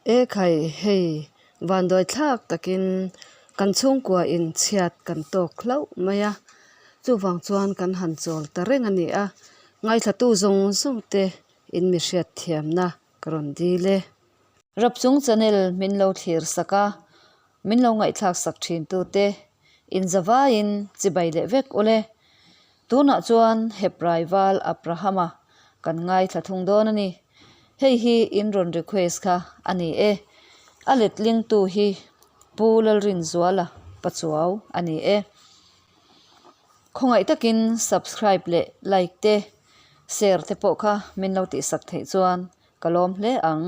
Ekhai hei vanduai thlak takin kan chhungkua in chhiat kan tawk hlauh mai a, chuvang chuan kan han chawl ta reng a ni a, ngaithlatu zawng zawng te in mi hriat thiamna ka rawn dil e. Rapchung channel min lo thlir sak a, min lo ngaihthlak sak thin tute in zavaiin chibai leh vek ule. Tunah chuan Hebrai val Abrahama kan ngaithla thung dawn a ni. Hei hi in rawn request kha a ni e. A letlingtu hi Pu Lalrinzuala Pachuau a ni e. Khawngaih takin subscribe leh like te, share te pawh kha min lo tihsak theih chuan ka lawm hle ang.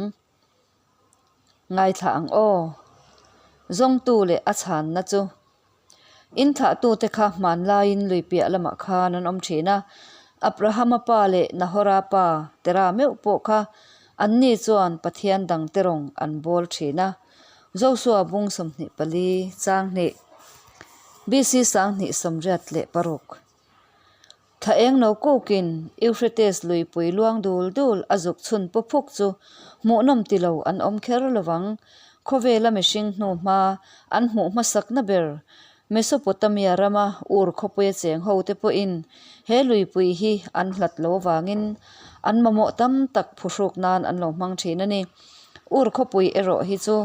Ngaithla ang aw. Zawngtu leh a chhanna chu. In thlahtute kha hmanlaiin lui piah lamah khan an awm thin a. Abrahama pa leh Nahora pa Tera meuh pawh kha anni chuan Pathian dangte rawng an bawl thin a. Josua bung 24 chang hnih BC 2086. Thla eng no kukin Euphrates luipui luang dul dul a zuk chhun pu phuk chu hmuhnawm ti lo an awm kher lovang. Khawvela mihring hnu hma an hmuh hmasakna ber Mesopotamia rama Ur khawpuia cheng ho te pawhin he luipui hi an hlat lo avangin an mamawh tam tak phuhruk nan an lo hmang thin a ni. Ur khawpui erawh hi chu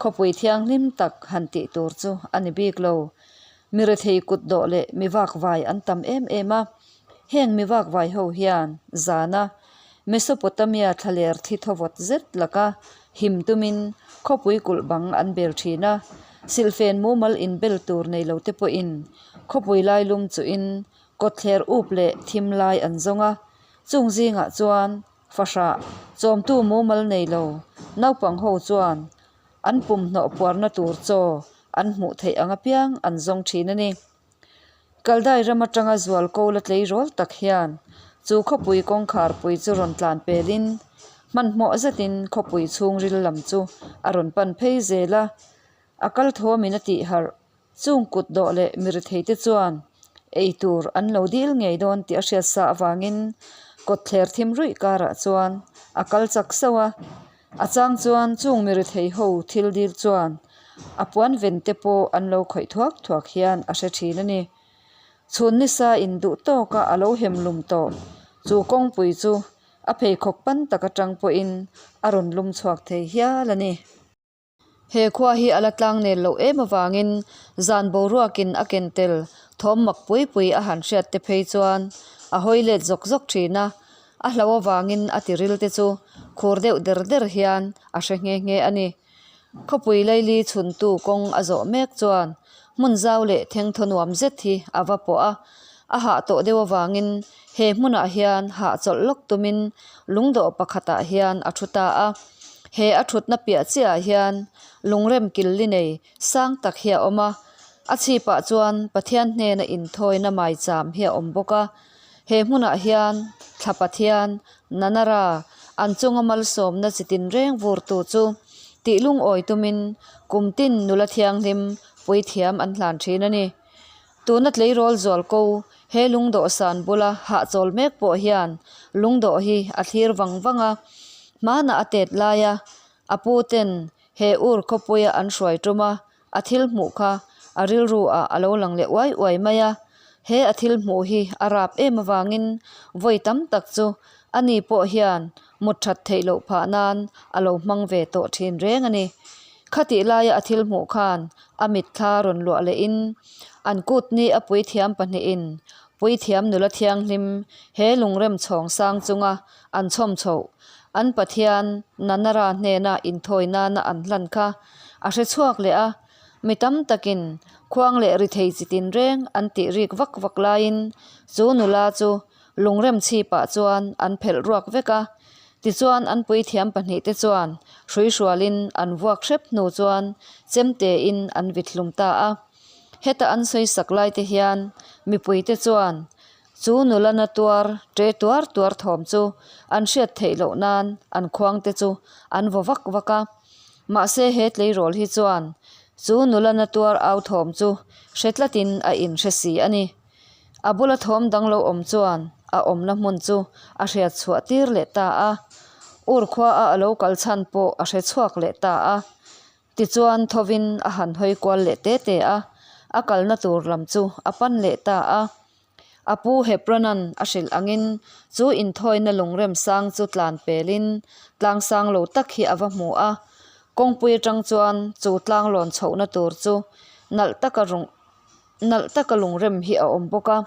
khawpui thianghlim tak han tih tur chu a ni bik lo. Mi rethei kut dawh leh mi vakvai an tam em em a, heng mi vakvai ho hian zana Mesopotamia thlaler thi thawvawt zet laka him tumin khawpui kulh bang an bel thin a, silhfen mumal inbel tur nei lo te pawhin khawpui lailum chuhin kawtthler up leh thim lai an zawng a, chung zingah chuan fahrah chawmtu mumal nei lo naupang ho chuan An pum hnawh puarna tur chaw an hmuh theih ang apiang an zawng thin a ni. Kaldai ram atanga zual ko la tleirawl tak hian chu khawpui kawngkhar pui chu rawn tlan pelin hmanhmawh zetin khawpui chhungril lam chu a rawn pan phei zel a, a kal thawmin a tih harh. Chung kut dawh leh miretheite chuan ei tur an lo dil ngei dawn tih a hriat sa avangin kawtthler thim ruih karah chuan a kal chak sauh a. A chang chuan chung mirethei ho thil dil chuan a puan ven te pawh an lo khawih thuak thuak hian a hre thin a ni. Chhun nisa in duh tawka a lo hem lum tawh chu kawngpui chu a pheikhawk pan tak atang pawhin a rawn lum chhuak thei hial a ni. He khua hi a la tlang nel loh em avangin zan boruakin a ken tel thawm mak pui pui a han hriat te phei chuan a hawi let zawk zawk thin a, a hlo avangin a tiril te chu khur deuh der der hian a hre nghe nghe a ni. Khawpui laili chhuntu kawng a zawh mek chuan hmun zau leh thengthaw nuam zet hi a va pawh a, a hah tawh deuh avangin he hmunah hian hahchawlh lawk tumin lungdawh pakhatah hian a thu ta a. He a thutna piah chiah ah hian lungrem kil li nei sang tak hi a awm a, a chhipah chuan Pathian hnena inthawina maicham hi a awm bawk a. He hmunah hian thla Pathian, Nanara, an chunga malsawmna chi tinreng vurtu chu tih lungawi tumin kum tin nula thianghlim puithiam an hlan thin a ni. Tuna tleirawl zual ko he lungdawhsan bula hahchawl mek pawh hian lungdawh hi a thlir vang vang a, hmanah a tet laia a pu ten he ur khawpuia an hruai tum a, a thil hmuh kha a rilru ah a lo lang leh uai uai mai a, he a thil hmuh hi a rap em avangin vawi tam tak chu ani pawh hian mut that theih loh phah nan a lo hmang ve tawh thin reng a ni. Khatih laia a thil hmuh khan a mitthla rawn luah lehin an kut ni a puithiam pahnihin puithiam nula thianghlim he lungrem chhawng sang chunga an chhawm chhoh an Pathian Nanara hnena inthawi nana an hlan kha a hre chhuak leh a, mi tam takin khuang leh ri thei chi tinreng an tih rik vak vak laiin chu nula chu Lungrem chhipah chuan an phelh ruak vek a, tichuan an puithiam pahnihte chuan hruihrualin an vuak hrep hnu chuan chemtein an vit hlum ta a. Heta an sawisak laite hian mipuite chuan chu nula na tuar ṭe tuar tuar thawm chu an hriat theih loh nan an khuangte chu an vaw vak vak a. Mahse he tleirawl hi chuan chu nula na tuar au thawm chu hre tlatin a inhre si a ni. A bula thawm dang lo awm chuan a awmna hmun chu a hriat chhuah tir leh ta a. Ur khua a a lo kal chhan pawh a hre chhuak leh ta a. Tichuan thovin a han hawi kual leh te te a, a kalna tur lam chu a pan leh ta a. A pu Hebrona'n a hrilh angin chu inthawina lungrem sang chu tlan pelin tlang sang lo tak hi a va hmu a. Kawngpui atang chuan chu tlang lawn chhohna tur chu nalh taka nalh taka lungrem hi a awm bawk a.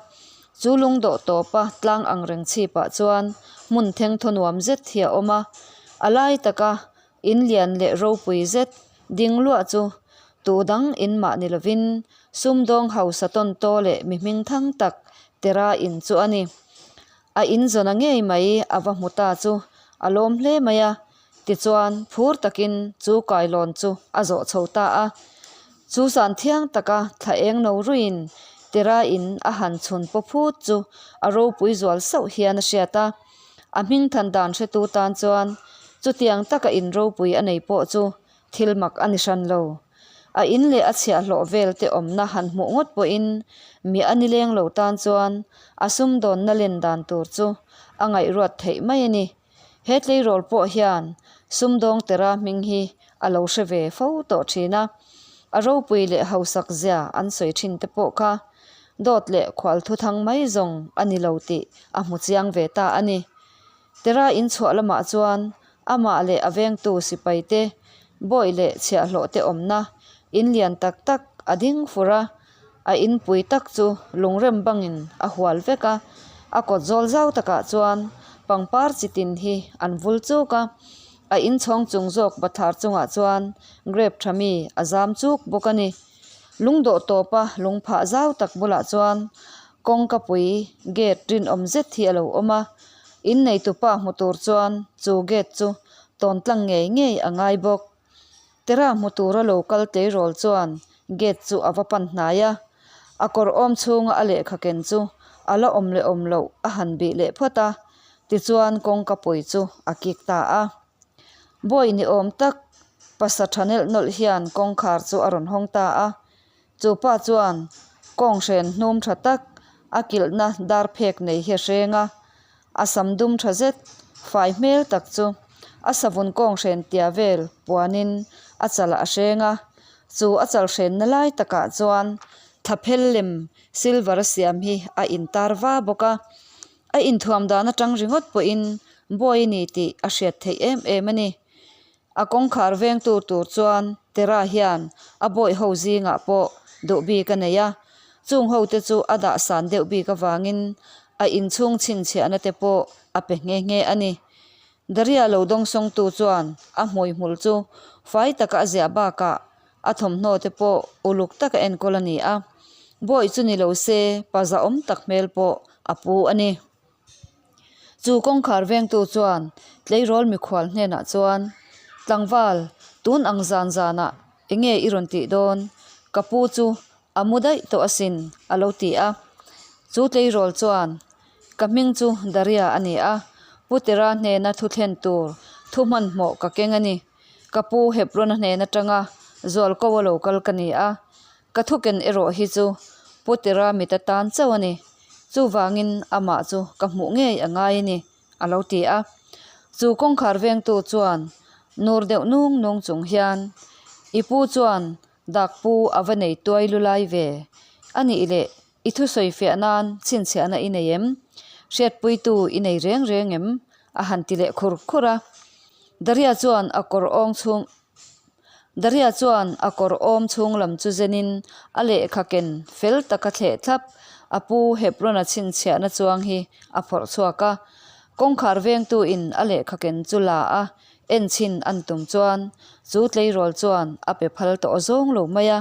Chu lungdawh tawpa tlang angreng chhipah chuan hmun thengthaw nuam zet hi a awm a. A lai taka In lian leh ropui zet ding luah chu tu dang in mah ni lovin sumdawng hausa tawn taw leh mi hming thang tak tera in chu a ni. A in zawna ngei mai a va hmu ta chu a lawm hle mai a, tichuan phur takin chu kailawn chu a zawh chho ta a. Chu zan thiang taka thla eng no ruiin tera in a han chhun paw phut chu a ropui zual sauh hian a hriat a. A hming than dan hretu tan chuan chutiang taka in ropui a nei pawh chu thil mak a ni hran lo. A in leh a chhiahhlawh vel te awmna han hmuh ngawt pawhin mi a nileng lo tan chuan a sumdawnna len dan tur chu a ngaihruat theih mai a ni. He tleirawl pawh hian sumdawng tera hming hi a lo hre ve fo tawh thin a, a ropui leh hausak zia an sawi thin te pawh kha dawt leh khual thuthang mai zawng a ni lo tih a hmu chiang ve ta a ni. Tera inchhuah lamah chuan amah leh a vengtu sipai te, bawih leh chhiahhlawh te awmna in lian tak tak a ding fur a, a inpui tak chu lungrem bangin a hual vek a, a kawt zawl zau takah chuan pangpar chi tin hi an vul chuk a, a inchhawng chung zawk bathlar chungah chuan grape tha mi a zam chuk bawk a ni. Lungdawh tawpa lungphah zau tak bulah chuan kawngkapui gate rinawm zet hi a lo awm a, inneitupa hmu tur chuan chu gate chu tawn tlang ngei ngei a ngai bawk. Tera hmu tura lo kal tleirawl chuan gate chu a va pan hnai a, a kawr awm chhunga a lehkha ken chu a la awm leh awm loh a han bih leh phawt a, tichuan kawngkapui chu a kik ta a. Bawi ni awm tak pasa tha nelh nawlh hian kawngkhar chu a rawn hawng ta a, chu pa chuan kawnghren hnum tha tak a kilhna dar phek nei hi a hreng a, a sam dum tha zet fai hmel tak chu a savun kawnghren tia vel puanin a chalah a hreng a, chu a chal hrenna lai takah chuan thla phel lem silver a siam hi a intar va bawk a. A inthuam dan atang ringawt pawhin buai a ni tih a hriat theih em em a ni. A kawngkhar vengtu tur chuan Tera hian a bawih ho zingah pawh duh bik a nei a, chung ho te chu a dah san deuh bik avangin a inchhung chhinchhiahna te pawh a pe nghe nghe a ni. Daria lo dawngsawngtu chuan a hmuihmul chu fai taka a ziah bakah A thawmhnaw te pawh uluk taka enkawl a ni a, bawih chu ni lo se pa zahawm tak hmel pawh a pu a ni. Chu kawngkhar vengtu chuan tleirawl mikhual hnenah chuan, Tlangval, tun ang zan zanah enge i rawn tih dawn? Ka pu chu a mu daih tawh asin, a lo ti a. Chu tleirawl chuan, Ka hming chu Daria a ni a, Pu Tera hnena thu thlen tur thu hmanhmawh ka keng a ni. Ka pu Hebron-a hnen atanga zualko a lo kal ka ni a, ka thuken erawh hi chu Pu Tera mit atan chauh a ni. Chuvangin amah chu ka hmuh ngei a ngai a ni, a lo ti a. Chu kawngkhar vengtu chuan nur deuh nung nung chung hian, I pu chuan dak pu a va nei tuai lu lai ve a nih leh I thusawi fiah nan chhinchhiahna i nei em? Hriatpuitu i nei reng reng em? A han ti leh khur khur a. Daria chuan a kawr awng chhung Daria chuan a kawr awm chhung lam chu zenin a lehkha ken fel taka thleh thlap a pu Hebron-a chhinchhiahna chuang hi a phawrh chhuak a. Kawngkhar vengtu in a lehkha ken chu la a, enchhin an tum chuan chu tleirawl chuan a pe phal tawh zawng lo mai a.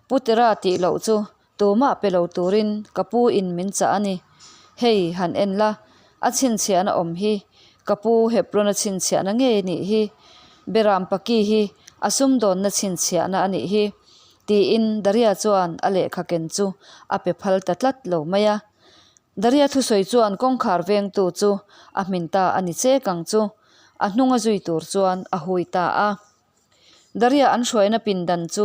Pu Tera tih loh chu Tumah pe lo turin ka pu in min chah a ni. Hei, han en la, a chhinchhiahna awm hi ka pu Hebron-a chhinchhiahna ngei a nih hi. Beram Paki hi a sumdawnna chhinchhiahna a nih hi, tiin Daria chuan a lehkha ken chu a pe phal ta tlat lo mai a. Daria thusawi chuan kawngkhar vengtu chu a hmin ta a ni chek ang chu, a hnunga zui tur chuan a hui ta a. Daria an hruaina pindan chu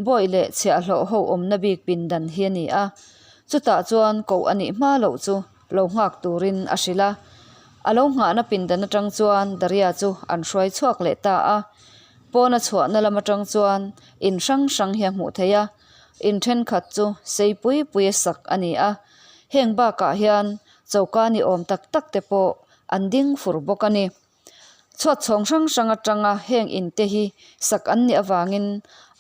bawih leh chhiahhlawh ho awmna bik pindan hi a ni a, chutah chuan koh a nih hma loh chu lo nghak turin a hrilh a. A lo nghahna pindan atang chuan Daria chu an hruai chhuak leh ta a. Pawna chhuahna lam atang chuan in hrang hrang hi a hmuh theih a, in thenkhat chu sei pui pui a sak a ni a. Heng bakah hian choka ni awm tak tak te pawh an ding fur bawk a ni. Chhuat chhawng hrang hrang atanga heng in te hi sak an nih avangin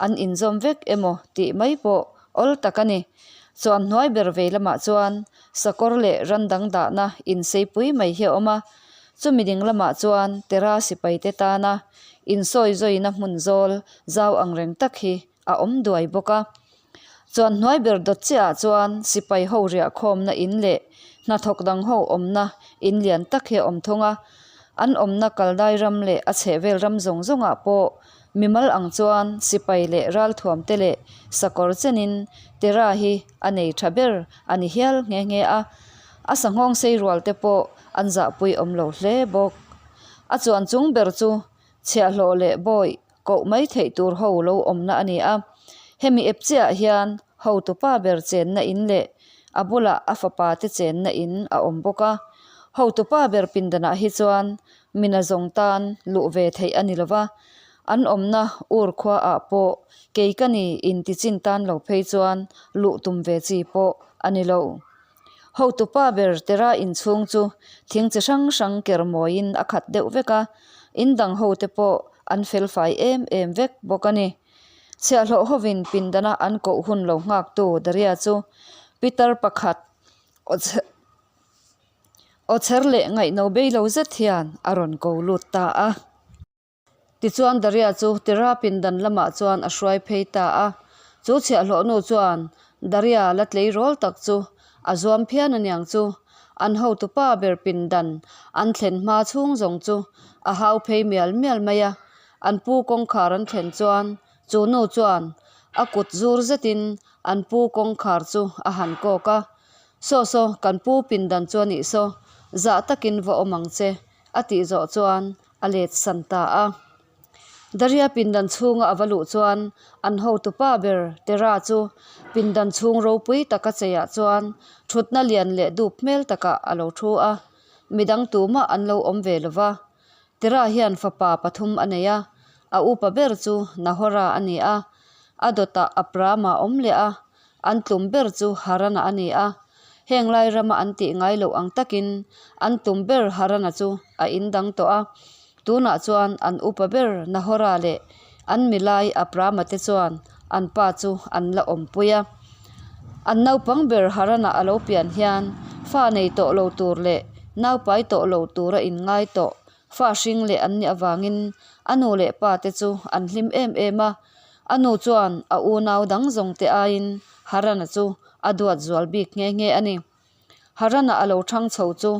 an inzawm vek emaw tih mai pawh awl tak a ni. Chuan hnuai ber vei lamah chuan sakawr leh ran dang dahna inseipui mai hi a awm a, chumi ding lamah chuan tera sipai te tana insawi zawina hmun zawl zau ang reng tak hi a awm duai bawk a. Chuan hnuai ber dawt chiahah chuan sipai ho riah khawmna in leh hnathawk dang ho awmna in lian tak hi a awm thung a. An awmna kaldai ram leh a chhehvel ram zawng zawngah pawh mimal ang chuan sipai leh ralthuam te leh sakawr chenin Tera hi a nei tha ber a ni hial nghe nghe a. A sanghawng sei rual te pawh an zahpui awm lo hle bawk. A chuan chung ber chu chhiahhlawh leh bawih koh mai theih tur ho lo awmna a ni a. Hemi ep chiahah hian hotupa ber chenna in leh a bulah a fapa te chenna in a awm bawk a. Hotupa ber pindanah hi chuan mina zawng tan luh ve theih a ni lo va, an awmna ur khuaah pawh kei ka ni intichin tan lo phei chuan luh tum ve chi pawh a ni lo. Hotupa ber Tera inchhung chu thing chi hrang hrang ker mawiin a khat deuh vek a, in dang hote pawh an fel fai em em vek bawk a ni. Chhiahhlawh hovin pindana an koh hun lo nghaktu Daria chu Peter pakhat awchher leh ngaihno bei lo zet hian a rawn ko lut ta a. Tichuan Daria chu Tera pindan lamah chuan a hruai phei ta a. Chu chhiahhlawh nu chuan Daria la tleirawl tak chu a zuam phian aniang chu an hotupa ber pindan an thlen hma chhung zawng chu a hau phei mial mial mai a. An pu kawngkhar an thlen chuan chu nu chuan a kut zur zetin an pu kawngkhar chu a han kawk a. Saw saw, kan pu pindan chu a nih saw, zah takin va awm ang che, a tih zawh chuan a let san ta a. Daria pindan chhunga a va luh chuan an hotupa ber Tera chu pindan chhung ropui taka cheiah chuan thutna lian leh dup hmel takah a lo thu a, midang tumah an lo awm ve lo va. Tera hian fapa pathum a nei a, a upa ber chu Nahora a ni a, a dawtah Abrama a awm leh a, an tlum ber chu Harana a ni a. Heng lai rama an tih ngai loh ang takin an tum ber Harana chu a indang tawh a. Tunah chuan an upa ber Nahora leh an milai Abrama te chuan an pa chu an la awmpui a. An naupang ber Harana a lo pian hian fa nei tawh lo tur leh naupai tawh lo tura inngai tawh fa hring leh an nih avangin a nu leh pa te chu an hlim em em a. A nu chuan a unau dang zawng te aiin Harana chu a duat zual bik nghe nghe a ni. Harana a lo thang chho chu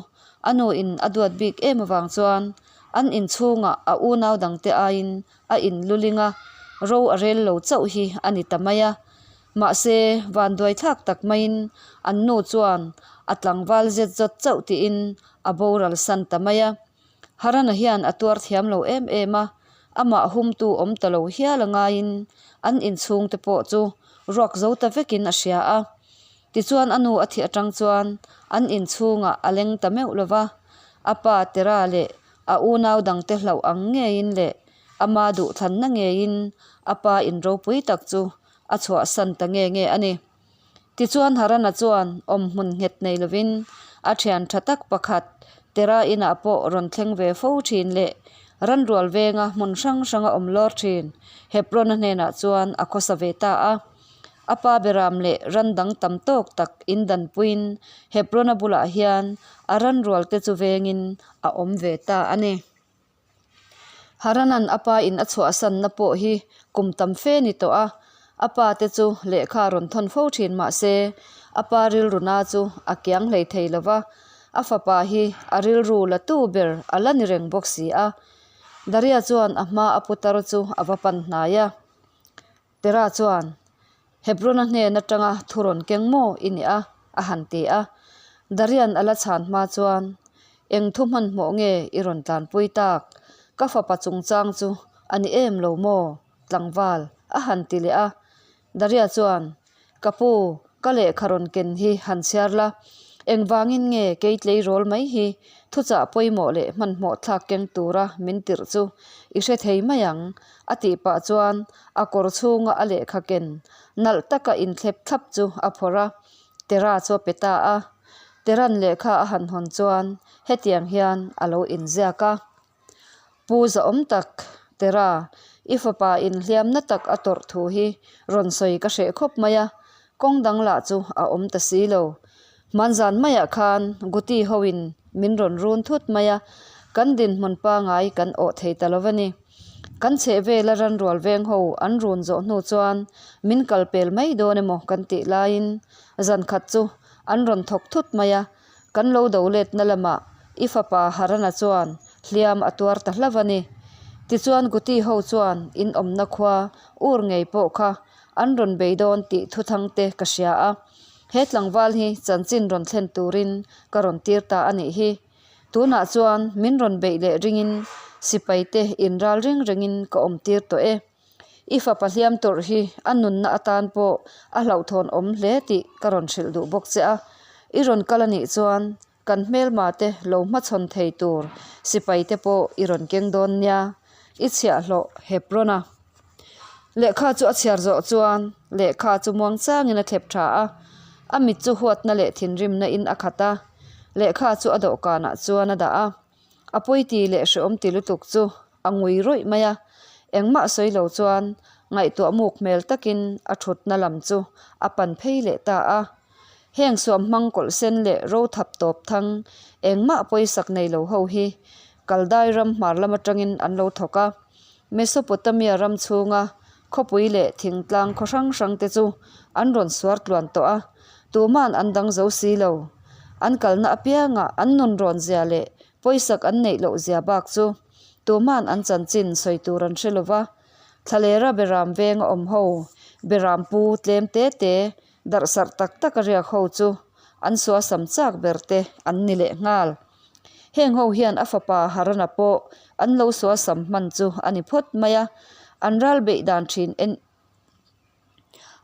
a nu in a duat bik em avang chuan an inchhungah a unau dangte aiin a in luling a, ro a rel lo chauh hi a ni ta mai a. Mahse, vanduai thlak tak maiin an nu chuan a tlangval zet zawt chauh tiin a boral san ta mai a. Harana hian a tuar thiam lo em em a, amah humtu awm ta lo hial a ngaiin an inchhungte pawh chu ruak zo ta vekin a hria a. Tichuan a nu a thih atang chuan an inchhungah a leng ta meuh lo va, a pa Tera leh a unau dangte hlauh ang ngeiin leh ama duhthlanna ngeiin a pa in ropui tak chu a chhuahsan ta nge nge a ni. Tichuan Harana chuan awmhmun nghet nei lovin a thian tha tak pakhat Tera inah pawh rawn thleng ve fo thin leh ranrual venga hmun hrang hranga awm lawr thin Hebrona hnenah chuan a khawsa ve ta a. A pa beram leh ran dang tam tawk tak in danpuiin Hebrona bulah hian a ranrual te chu vengin a awm ve ta a ni. Haranan a pa in a chhuahsanna pawh hi kum tam fe ni tawh a, a pa te chu lehkha rawn thawn fo thin mah se a pa rilru na chu a kiang hlei thei lo va, a fapa hi a rilru la tu ber a la ni reng bawk si a. Daria chuan a hma a putar chu a va pan hnai a. Tera chuan, Hebrona hnen atanga thu rawn keng maw i nih a? a han ti a. Darian a la chhan hma chuan, Eng thu hmanhmawh nge i rawn tlanpui tak? Ka fapa chungchang chu a ni em lo maw, tlangval? a han ti leh a. Daria chuan, Ka pu, ka lehkha rawn ken hi han chhiar la. Engvangin nge kei tleirawl mai hi Thuchah pawimawh leh hmanhmawh thlak keng tura min tirh chu i hre thei mai ang, a tih pah chuan a kawr chhunga a lehkha ken nalh taka inthlep thlap chu a phawrh a, Tera chu a pe ta a. Teran lehkha a han hawn chuan hetiang hian a lo inziak a. Pu zahawm tak, Tera, i fapa inhliamna tak a tawrh thu hi rawn sawi ka hreh khawp mai a, kawng dang lah chu a awm ta si lo. Hmanzan maiah khan Guti hoin min rawn run thut mai a, kan dinhmun pangai kan awh thei ta lo va ni. Kan chheh vela ranrual veng ho an run zawh hnu chuan min kal pel mai dawn emaw kan tih laiin zan khat chu an rawn thawk thut mai a, Kan lo do letna lamah i fapa Harana chuan hliam a tuar ta hlauh a ni. Tichuan Guti ho chuan in awmna khua ur ngei pawh kha an rawn bei dawn tih thuthang te ka hria a. He tlangval hi chanchin rawn thlen turin ka rawn tir ta a nih hi. Tunah chuan min rawn beih leh ringin sipai te inral ring rengin ka awm tir tawh e. I fapa hliam tawrh hi a nunna atan pawh a hlauhthawn awm hle tih ka rawn hrilh duh bawk che a. I rawn kal a nih chuan kan hmelma te lo hmachhawn thei tur sipai te pawh i rawn keng dawn nia, i chhiahhlawh Hebron a. Lehkha chu a chhiar zawh chuan lehkha chu muang changin a thlep tha a, a mit chu huatna leh thinrimna in a khat a, lehkha chu a dawhkanah chuan a dah a. A pawiti leh hrehawm ti lutuk chu a ngui rawih mai a, engmah sawi lo chuan ngaihtuah muk hmel takin a thutna lam chu a pan phei leh ta a. Heng suam hmang kawlh sen leh ro thap tawp thang engmah pawisak nei lo ho hi Kaldai ram hmar lam atangin an lo thawk a. Mesopotamia ram chhunga khawpui leh thingtlang khaw hrang hrang te chu an rawn suar tluan tawh a, tuman an dang zo si lo. An kalna apiangah an nun rawn zia leh pawisak an neih loh zia bak chu tuman an chanchin sawi tur an hre lo va. Thlalera beram venga awm ho, beram pu tlem te te, darhsarh tak tak a riak ho chu an suasam chak ber te an ni leh nghal. Heng ho hian a fapa Harana pawh an lo suasam hman chu a ni phawt mai a, an ral beih dan thin en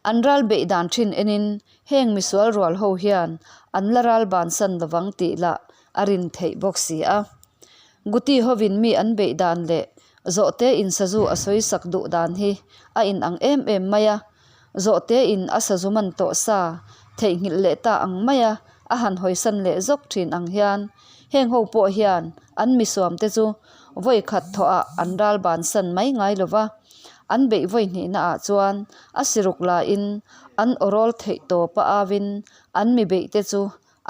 an ral beih dan thin enin heng misual rual ho hian an la ral bansan lovang tih lah a rin theih bawk si a. Guti hovin mi an beih dan leh zawhte in sazu a sawi sak duh dan hi a inang em em mai a. Zawhte in a sazu man tawh sa theihnghilh leh ta ang mai a, a han hawisan leh zawk thin ang hian heng ho pawh hian an misuam te chu vawi khat thawh ah an ral bansan mai ngai lo va, an beih vawi hnihna ah chuan a siruk la in an awrawl theih tawp a au in an mi beih te chu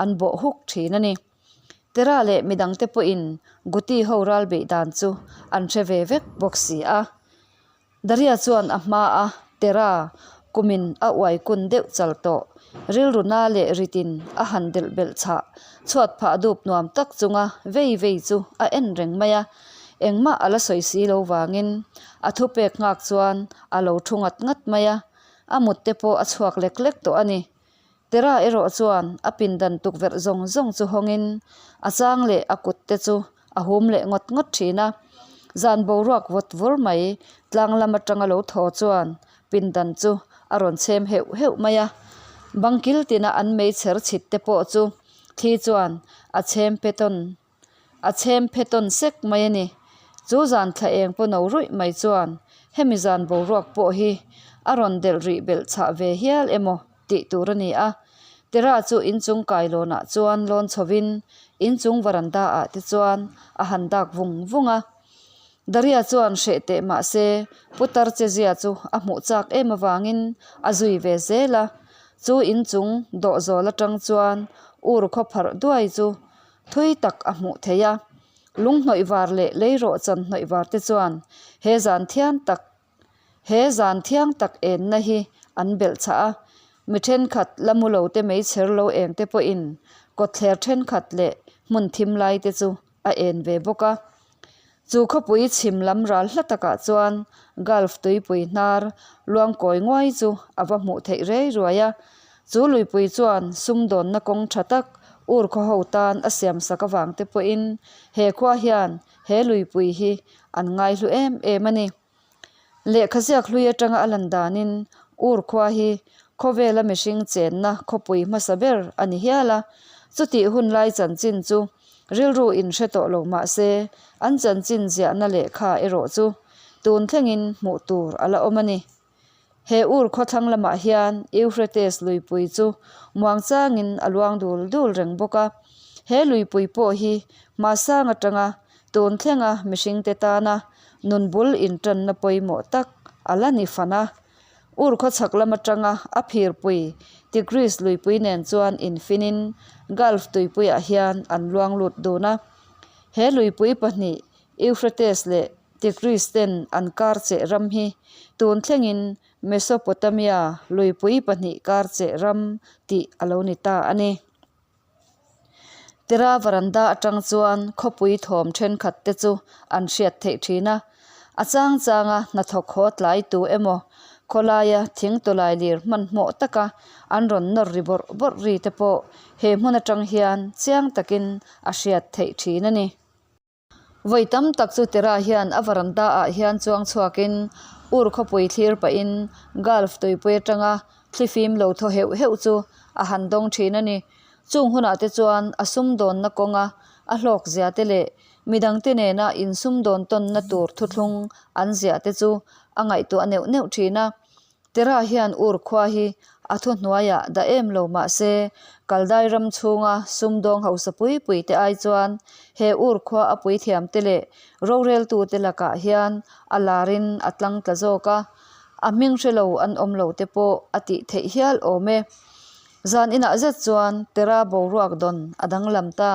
an bawh huk thin a ni. Tera leh midang te pawhin Guti ho ral beih dan chu an hre ve vek bawk si a. Daria chuan a hma a, Tera, kumin a uai kun deuh chal tawh. Rilru na leh ritin a han delh belh chhah. Chhuat phah dup nuam tak chunga vei vei chu a en reng mai a. Engmah a la sawi si lo vangin a thupek nghak chuan a lo thu ngat ngat mai a. A mut te pawh a chhuak lek lek tawh a ni. Tera erawh chuan a pindan tukverh zawng zawng chu hawngin a chang leh a kut te chu a hum leh ngawt ngawt thin a. Zan boruak vawt vur mai tlang lam atanga lo thaw chuan pindan chu a rawn chhem heuh heuh mai a. Bang kil tina an meichher chhit te pawh chu thli chuan a chhem pe tawn A chhem phe tawn sek mai a ni. Chu zan thla eng pawh no ruih mai chuan hemi zan boruak pawh hi a rawn delh rih belh chhah ve hial emaw tih tur a ni a. Tera chu inchung kailawnah chuan lawn chhovin inchung varanda ah te chuan a han dak vung vung a. Daria chuan hreh teh mah se putar che zia chu a hmuh chak em avangin a zui ve zel a. Chu inchung dawhzawl atang chuan ur khaw pharh duai chu Thui tak a hmuh theih a, lung hnawih var leh leirawh chan hnawih var te chuan he zan thiang tak he zan thiang tak enna hi an belh chhah a, mi thenkhat la mu lo te meichher lo eng te pawhin kawtthler thenkhat leh hmun thim lai te chu a en ve bawk a. Chu khawpui chhim lam ral hla takah chuan Gulf tuipui hnar luang kawi nguai chu a va hmuh theih rei ruai a. Chu luipui chuan sumdawnna kawng tha tak ur khaw ho tan a siam sak avang te pawhin he khua hian he luipui hi an ngaihlu em em a ni. Lehkha ziak hlui atanga a lan danin Ur khua hi khawvela mihring chenna khawpui hmasa ber a ni hial a, chutih hun lai chanchin chu. Rilru in hre tawh lo mah se, an chanchin ziahna lehkha erawh chu tun thlengin hmuh tur a la awm a ni. He ur khawthlang lamah hian Euphrates luipui chu muangchangin a luang dul dul reng bawk a. He luipui pawh hi hmasang atanga tun thlenga mihringte tana nun bul intanna pawimawh tak a la ni fan a. Ur khawchhak lam atanga a phirpui Tigris luipui nen chuan infinin Gulf tuipuiah hian an luang lut dun a. He luipui pahnih Euphrates leh Tigris ten an kar cheh ram hi tun thlengin Mesopotamia luipui pahnih kar cheh ram tih a lo ni ta a ni. Tira varanda atang chuan khawpui thawm thenkhat te chu an hriat theih thin a, a chang changa hnathawk haw tlai tu emaw khawlaia thing tawlai lir hmanhmawh taka an rawn nawr ri bawrh bawrh ri te pawh he hmun atang hian chiang takin a hriat theih thin a ni. Vawi tam tak chu Tera hian a varanda ah hian chuang chhuakin ur khawpui thlir pahin Gulf tuipui atanga thlifim lo thaw heuh heuh chu a han dawng thin a ni. Chung hunah te chuan a sumdawnna kawnga a hlawk zia te leh midangte nena insumdawn tawnna tur thuthlung an ziah te chu a ngaihtuah neuh neuh thin a. Tera hian Ur khua hi a thuhnuaiah dah em lo mah se, Kaldai ram chhunga sumdawng hausa pui pui te ai chuan he Ur khua a puithiam te leh roreltute lakah hian a larin a tlang tla zawk a, a hming hre lo an awm lo te pawh a tih theih hial awm e. Zan inah zet chuan Tera boruak dawn a danglam ta.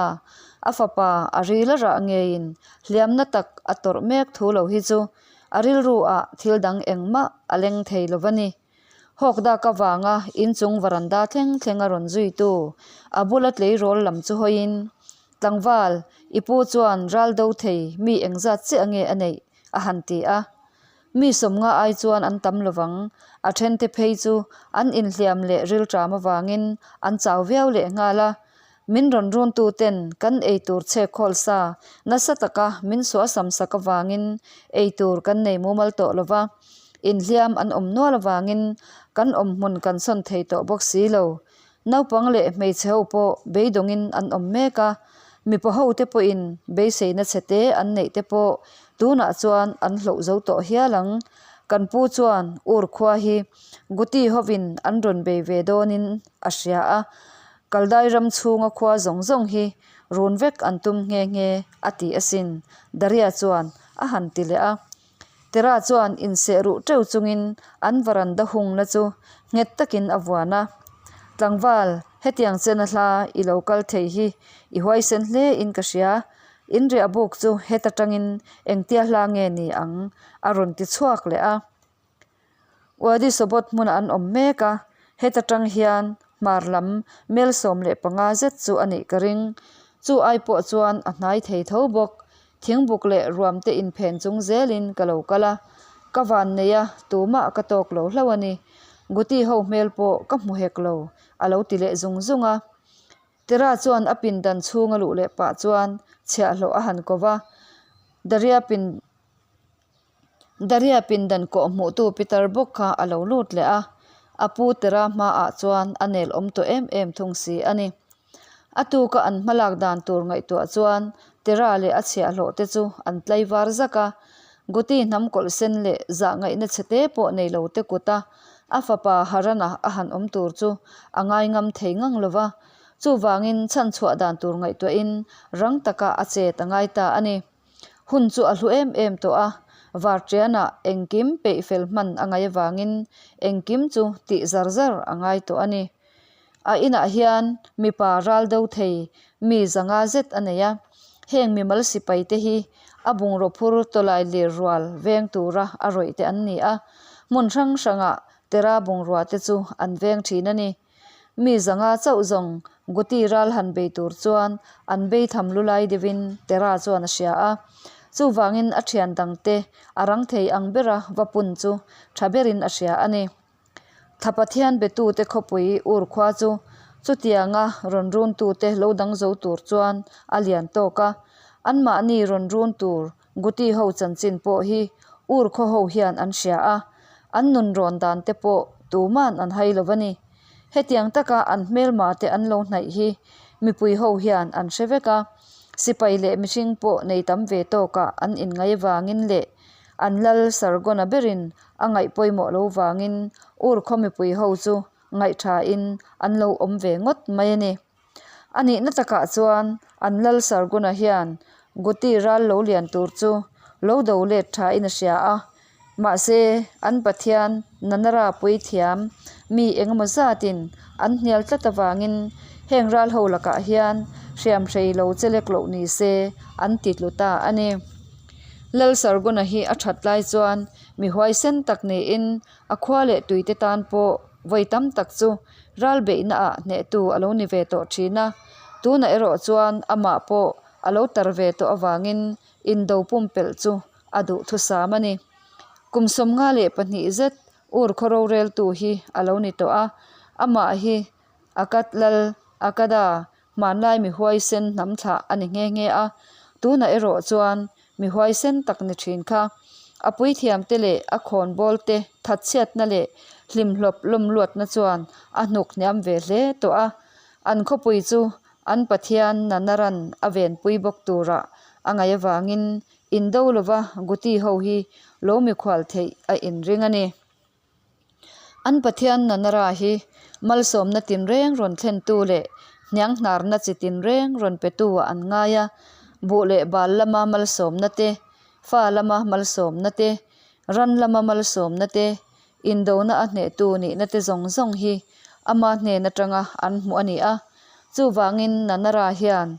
A fapa a ril a rah ngeiin hliamna tak a tawrh mek thu lo hi chu A rilru ah thil dang engmah a leng thei lo va ni. Hawk dak avanga inchung varanda thleng thleng a rawn zuitu a bula tleirawl lam chu hawiin, Tlangval, i pu chuan ral do thei mi engzat chiah nge a neih? a han ti a. Mi sawmnga ai chuan an tam lovang, a thente phei chu an inhliam leh rilṭam avangin an chau viau lehnghal a. Min rawn runtu ten kan eitur chhek khawl sa nasa taka min suahsam sak avangin eitur kan nei mumal tawh lo va, inhliam an awm nual avangin kan awmhmun kan sawn thei tawh bawk si lo. Naupang leh hmeichhe ho pawh beidawngin an awm mek a, mipa ho te pawhin beiseina chhe te an neih te pawh tunah chuan an hloh zo tawh hial ang. Kan pu chuan ur khua hi Guti hovin an rawn bei ve dawnin a hria a, Kaldai ram chhunga khua zawng zawng hi run vek an tum nghe nghe a ti asin, Daria chuan a han ti leh a. Tera chuan inseh ruh teuh chungin an varanda hungna chu nghet takin a vuan a. Tlangval, hetiang chena hla i lo kal thei hi i huaisen hle in ka hria. In riah buk chu heta tangin engtia hla nge ni ang? a rawn ti chhuak leh a. Wadi Sobot hmunah an awm mek a, heta tang hian hmar lam mel 15 zet chu a nih ka ring. Chu ai pawh chuan a hnai thei tho bawk. Thingbuk leh ruam te inphen chung zelin ka lo kal a, ka van nei a, tumah ka tawk lo hlauh a ni. Guti ho hmel pawh ka hmu hek lo, a lo ti leh zung zung a. Tera chuan a pindan chhung a luh leh pah chuan chhiahhlawh a han ko va, Daria pin. Daria pindan kawh hmuhtu Peter bawk kha a lo lut leh a, a pu Tera hmaah chuan a nel awm tawh em em thung si a ni. A tuka an hmalak dan tur ngaihtuah chuan Tera leh a chhiahhlawh te chu an tlai var zak a, Guti hnam kawlh sen leh zah ngaihna chhe te pawh nei lo te kuta a fapa Harana a han awm tur chu a ngai ngam thei ngang lo va, chuvangin chhanchhuah dan tur ngaihtuahin rang taka a chet a ngai ta a ni. Hun chu a hlu em em tawh a, Varṭianah engkim peih fel hman a ngaih avangin engkim chu tih zar zar a ngai tawh a ni. A inah hian mipa ral do thei mi zanga zet a nei a, heng mimal sipai te hi a bungraw phur tawlai lir rual veng tura a rawih te an ni a, hmun hrang hrangah Tera bungrua te chu an veng thin a ni. Mi zanga chauh zawng Guti ral han bei tur chuan an bei tham lu lai deuhin Tera chuan a hria a. Chuvangin a thian dangte a rang thei ang bera va pun chu tha berin a hria a ni. Thla Pathian betute khawpui ur khua chu chutianga rawn runtute lo dang zo tur chuan a lian tawk a. Anmahni rawn run tur Guti ho chanchin pawh hi ur khaw ho hian an hria a, an nun rawn dan te pawh tuman an hai lo a ni. Hetiang taka an hmelma te an lo hnaih hi mipui ho hian an hre vek a. Sipai leh mihring pawh nei tam ve tawkah an inngai vangin leh an lal Sargona berin a ngaih pawimawh lo vangin Ur khaw mipui ho chu ngaihthain an lo awm ve ngawt mai a ni. A nihna takah chuan an lal Sargona hian Guti ral lo lian tur chu lo do let thain a hria a, mahse an pathian Nanara puithiam mi engemaw zatin an hnial tlat avangin heng ral ho lakah hian hriamhrei lo che lek loh ni se an ti tlu ta a ni. Lal Sargona hi a that lai chuan mi huaisen tak niin A khua leh tuite tan pawh vawi tam tak chu ral beihnaah hnehtu a lo ni ve tawh thin a, tunah erawh chuan amah pawh a lo tar ve tawh avangin indo pumpelh chu a duh thusam a ni. Kum 52 zet ur khaw roreltu hi a lo ni tawh a, amah hi Akkad lal Akkada hmanlai mi huaisen hnam thlah a ni nghe nghe a, tunah erawh chuan Mi huaisen tak ni thin kha. A puithiamte leh a khawnbawlte thatchhiatna leh hlimhlawp lawmluatna chuan a hnuk hniam ve hle tawh a. An khawpui chu an Pathian Nanaran a venpui bawk turah a ngaih avangin indo lova Guti ho hi lo mikhual theih a inring a ni. An Pathian Nanara hi malsawmna tinreng rawn thlentu leh hnianghnarna chi tinreng rawn petu ah an ngai a, buh leh bal lama malsawmna te, fa lama malsawmna te, ran lama malsawmna te, indona a hnehtu nihna te zawng zawng hi ama hnen atanga an hmuh a ni a. Chuvangin Nanara hian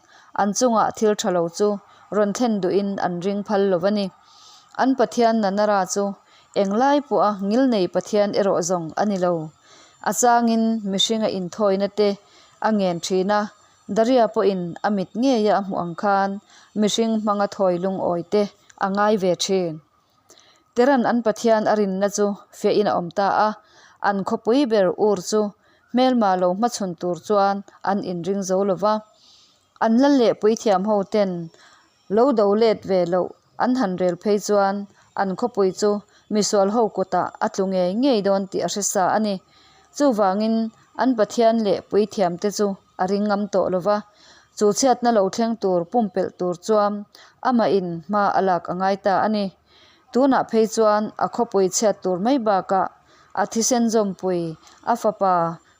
an chungah thil tha lo chu rawn thlen duhin an ring phal lo a ni. An Pathian Nanara chu Englai pawha ngilnei Pathian erawh zawng a ni lo. A changin mihringa inthawina te a ngen thin a, Daria pawhin a mit ngeia a hmuh ang khan mihring hmanga thawi lungawi te a ngai ve thin. Teran an Pathian a rinna chu fiahin a awm ta a, an khawpui ber ur chu hmelma lo hmachhawn tur chuan an inring zo lo va. An lal leh puithiam ho ten Lo do let ve loh an han rel phei chuan an khawpui chu misual ho kutah a tlu ngei ngei dawn tih a hre sa a ni. Chuvangin an Pathian leh puithiamte chu a ring ngam tawh lo va, chu chhiatna lo thleng tur pumpelh tur chuan amahin hma a lak a ngai ta a ni. Tunah phei chuan a khawpui chhiat tur mai bakah a thisen zawmpui a fapa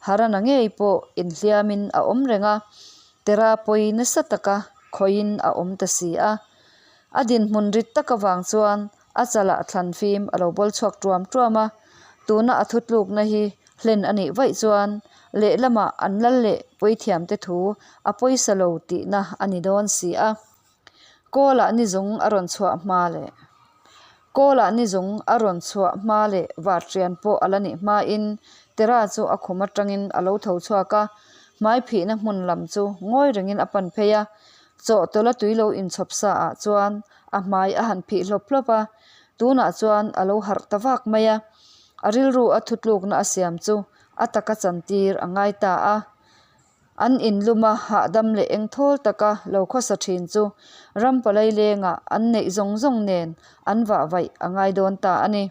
Harana ngei pawh inhliamin a awm reng a, Tera pawi nasa taka khawihin a awm ta si a. A dinhmun rit tak avang chuan a chalah thlan fim a lo bawl chhuak tuam tuam a, tuna a thutlukna hi hlen a nih vaih chuan lehlamah an lal leh puithiamte thu a pawisa lo tihna a ni dawn si a. Kawlah ni zung a rawn chhuah hma leh Kawlah ni zung a rawn chhuah hma leh varṭian pawh a la nih hmain Tera chu a khum aṭangin a lo tho chhuak a, hmai phihna hmun lam chu ngawi rengin a pan phei a, chawhtawlh a tui lo inchhawp sa ah chuan a hmai a han phih hlawp hlawp a, tunah chuan a lo harh ta vak mai a, a rilru a thutlukna a siam chu a taka chantir a ngai ta a. An inluma hahdam leh engthawl taka lo khawsa thin chu ram palai lengah an neih zawng zawng nen an vah vaih a ngai dawn ta a ni.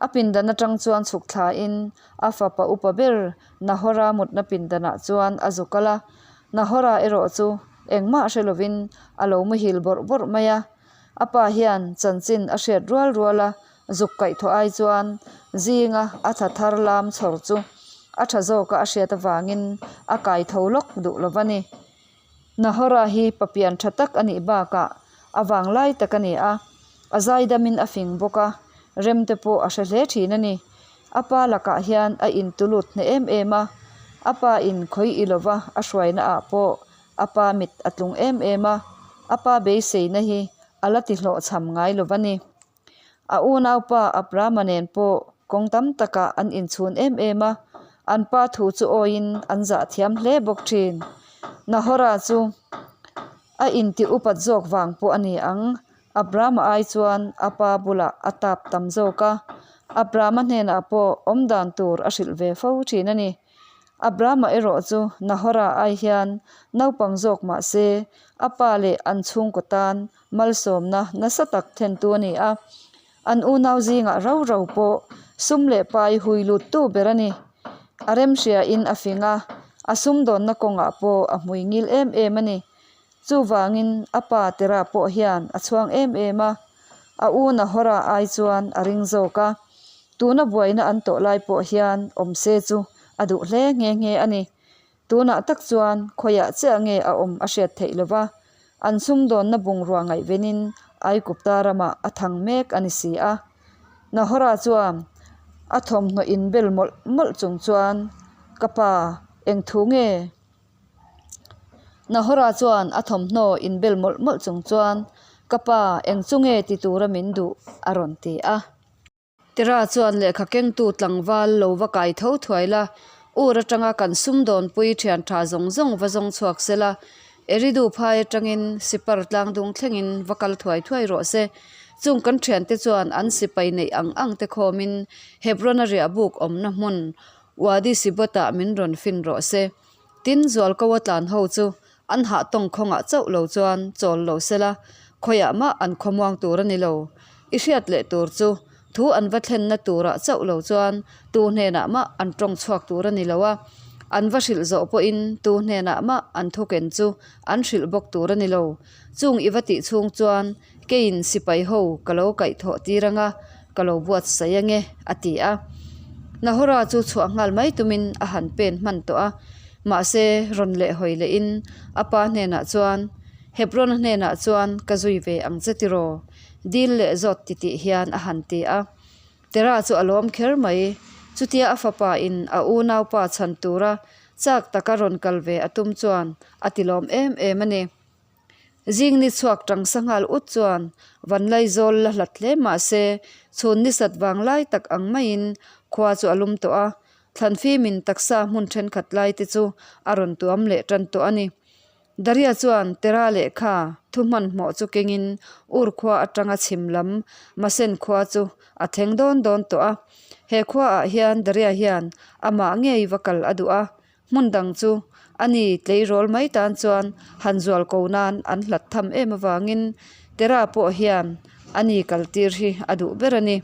A pindan atang chuan chhuk thlain a fapa upa ber Nahora mutna pindanah chuan a zu kal a, Nahora erawh chu engmah hre lovin a lo muhil bawrh bawrh mai a. A pa hian chanchin a hriat rual rual a, Zuk kaihthawh ai chuan zinga a tha thar lam chhawr chu a tha zawka a hriat avangin a kai tho lawk duh lo va ni. Nahora hi papian tha tak a nih bakah a vanglai tak a ni a, a zaidamin a fing bawk a, rem te pawh a hre hle thin a ni. A pa lakah hian a intulut hneh em em a, a pa in khawi i lova a hruaina ah pawh a pa mit a tlung em em a, a pa beiseina hi a la ti hlawhchham ngai lo va ni. A unaupa Abrahama nen pawh kawng tam takah an inchhun em em a, an pa thu chu awiin an zah thiam hle bawk thin. Nahora chu a inti upat zawk vang pawh a ni ang, Abrahama ai chuan a pa bulah a tap tam zawk a, Abrahama hnenah pawh awmdan tur a hrilh ve fo thin a ni. Abrahama erawh chu Nahora ai hian naupang zawk mah se, a pa leh an chhungkaw tan Malsawmna nasa tak thlentu a ni a, an unau zingah rau rau pawh sum leh pai hui luttu ber a ni. A remhriain a fing a, a sumdawnna kawngah pawh a hmui ngil em em a ni. Chuvangin a pa Tera pawh hian a chhuang em em a, a u Nahora ai chuan a ring zawk a. Tuna buaina an tawh lai pawh hian awm se chu a duh hle nghe nghe a ni. Tunah tak chuan khawiah chiah nge a awm a hriat theih lo va, an sumdawnna bungrua ngaihvenin Aigupta ramah a thang mek a ni si a. Nahora chuan a thawmhnaw inbel mawlh mawlh chung chuan, Ka pa, eng thu nge? Nahora chuan a thawmhnaw inbel mawlh mawlh chung chuan, Ka pa, eng chu nge ti tura min duh? a rawn ti a. Tera chuan lehkha kengtu tlangval lo va kai tho thuai la, ur atanga kan sumdawnpui thian tha zawng zawng va zawng chhuak se la, Eridu phai atangin sipar tlangdung thlengin va kal thuai thuai rawh se. Chung kan thiante chuan an sipai neih ang ang te khawmin Hebron-a riahbuk awmna hmun Wadi Sibot-ah min rawn fin rawh se. Tin, Zualko-a tlan ho chu an hah tawng khawngah chauh lo chuan chawl lo se la, khawiah mah an khawmuang tur a ni lo. I hriat leh tur chu thu an va thlenna turah chauh lo chuan tu hnenah mah an tawng chhuak tur a ni lo a, an va hrilh zawh pawhin tu hnenah mah an thuken chu an hrilh bawk tur a ni lo. Chung i va tih chhung chuan Keiin sipai ho ka lo kaihthawh tir anga ka lo buatsaih ange, a ti a. Nahora chu chhuah nghal mai tumin a han pen hman tawh a, mahse rawn leh hawi lehin a pa hnenah chuan, Hebron-a hnenah chuan ka zui ve ang che tiraw? Dil leh zawt titih hian a han ti a. Tera chu a lawm kher mai, chutia a fapa in a unaupa chhan tura chak taka rawn kal ve a tum chuan a ti lawm em em a ni. Zing ni chhuak tang sanghal ut chuan Vanlaizawl la hlat hle mah se chhun ni sat vang lai tak ang maiin khua chu a lum tawh a, thlanfimin taksa hmun thenkhat lai te chu a rawn tuam leh tan tawh a ni. Daria chuan Tera lehkha thu hmanhmawh chu kengin Ur khua atanga chhim lam Masen khua chu a thleng dawn dawn tawh a. He khuaah hian Daria hian amah ngei va kal a duh a, Hmun dang chu a ni tleirawl mai tan chuan han zual ko nan an hlat tham em avangin Tera pawh hian a ni kaltir hi a duh ber a ni.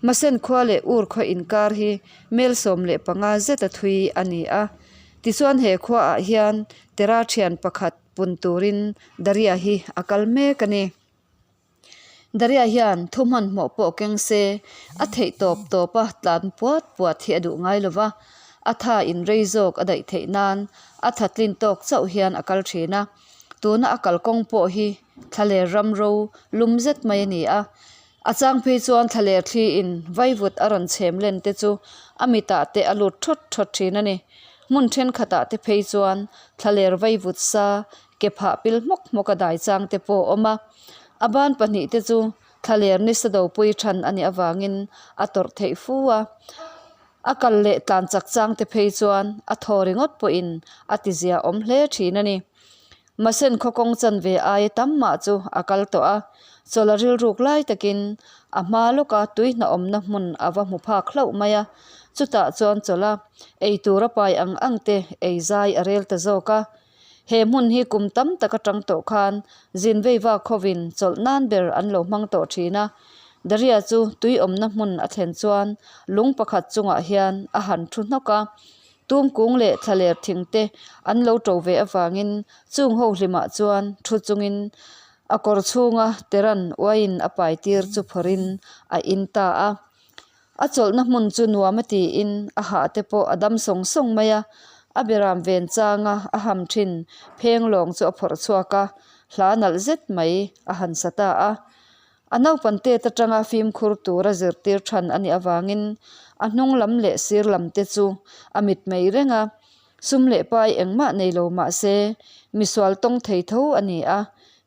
Masen khua leh Ur khaw inkar hi mel 15 zet a thui a ni a. Tichuan he khuaah hian Tera thian pakhat pun turin Daria hi a kal mek a ni. Daria hian thu hmanhmawh pawh keng se, a theih tawp tawpa tlan puat puat hi a duh ngai lo va, a tha in rei zawk a daih theih nan a tha tlin tawk chauh hian a kal thin a. Tuna a kalkawng pawh hi thlaler ram ro lum zet mai a ni a, a chang phei chuan thlaler thli in vaivut a rawn chhem len te chu a mitah te a lut thawt thawt thin a ni. Hmun thenkhatah te phei chuan thlaler vaivut sa ke phah pil hmawk hmawk a dai chang te pawh a awm a, a ban pahnih te chu thlaler nisa dopui than a nih avangin a tawrh theih fu a, a kal leh tlan chak chang te phei chuan a thaw ringawt pawhin a ti zia awm hle thin a ni. Masen khaw kawng chanve aia tam mah chu a kal tawh a, chawlh a rilruk lai takin a hma lawka tui hnahawmna hmun a va hmu phak hlauh mai a, chutah chuan chawlh a ei tur a pai ang ang te ei zai a rel ta zawk a. He hmun hi kum tam tak atang tawh khan zin vei vak hovin chawlh nan ber an lo hmang tawh thin a. Daria chu tui awmna hmun a thlen chuan lung pakhat chungah hian a han thu hnawk a. Tumkung leh thlaler thing te an lo to ve avangin chung ho hlimah chuan thu chungin a kawr chhunga teran uaiin a pai tir chu phawrhin a in ta a. A chawlhna hmun chu nuam a tiin a hah te pawh a dam sawng sawng mai a, a beram ven changa a ham thin pheng lawng chu a phawrh chhuak a, hla nalh zet mai a han sa ta a. A naupan tet atanga fimkhur tura zirtir than a nih avangin a hnung lam leh sir lam te chu a mit mai reng a, sum leh pai engmah nei lo mah se misual tawng thei tho a ni a,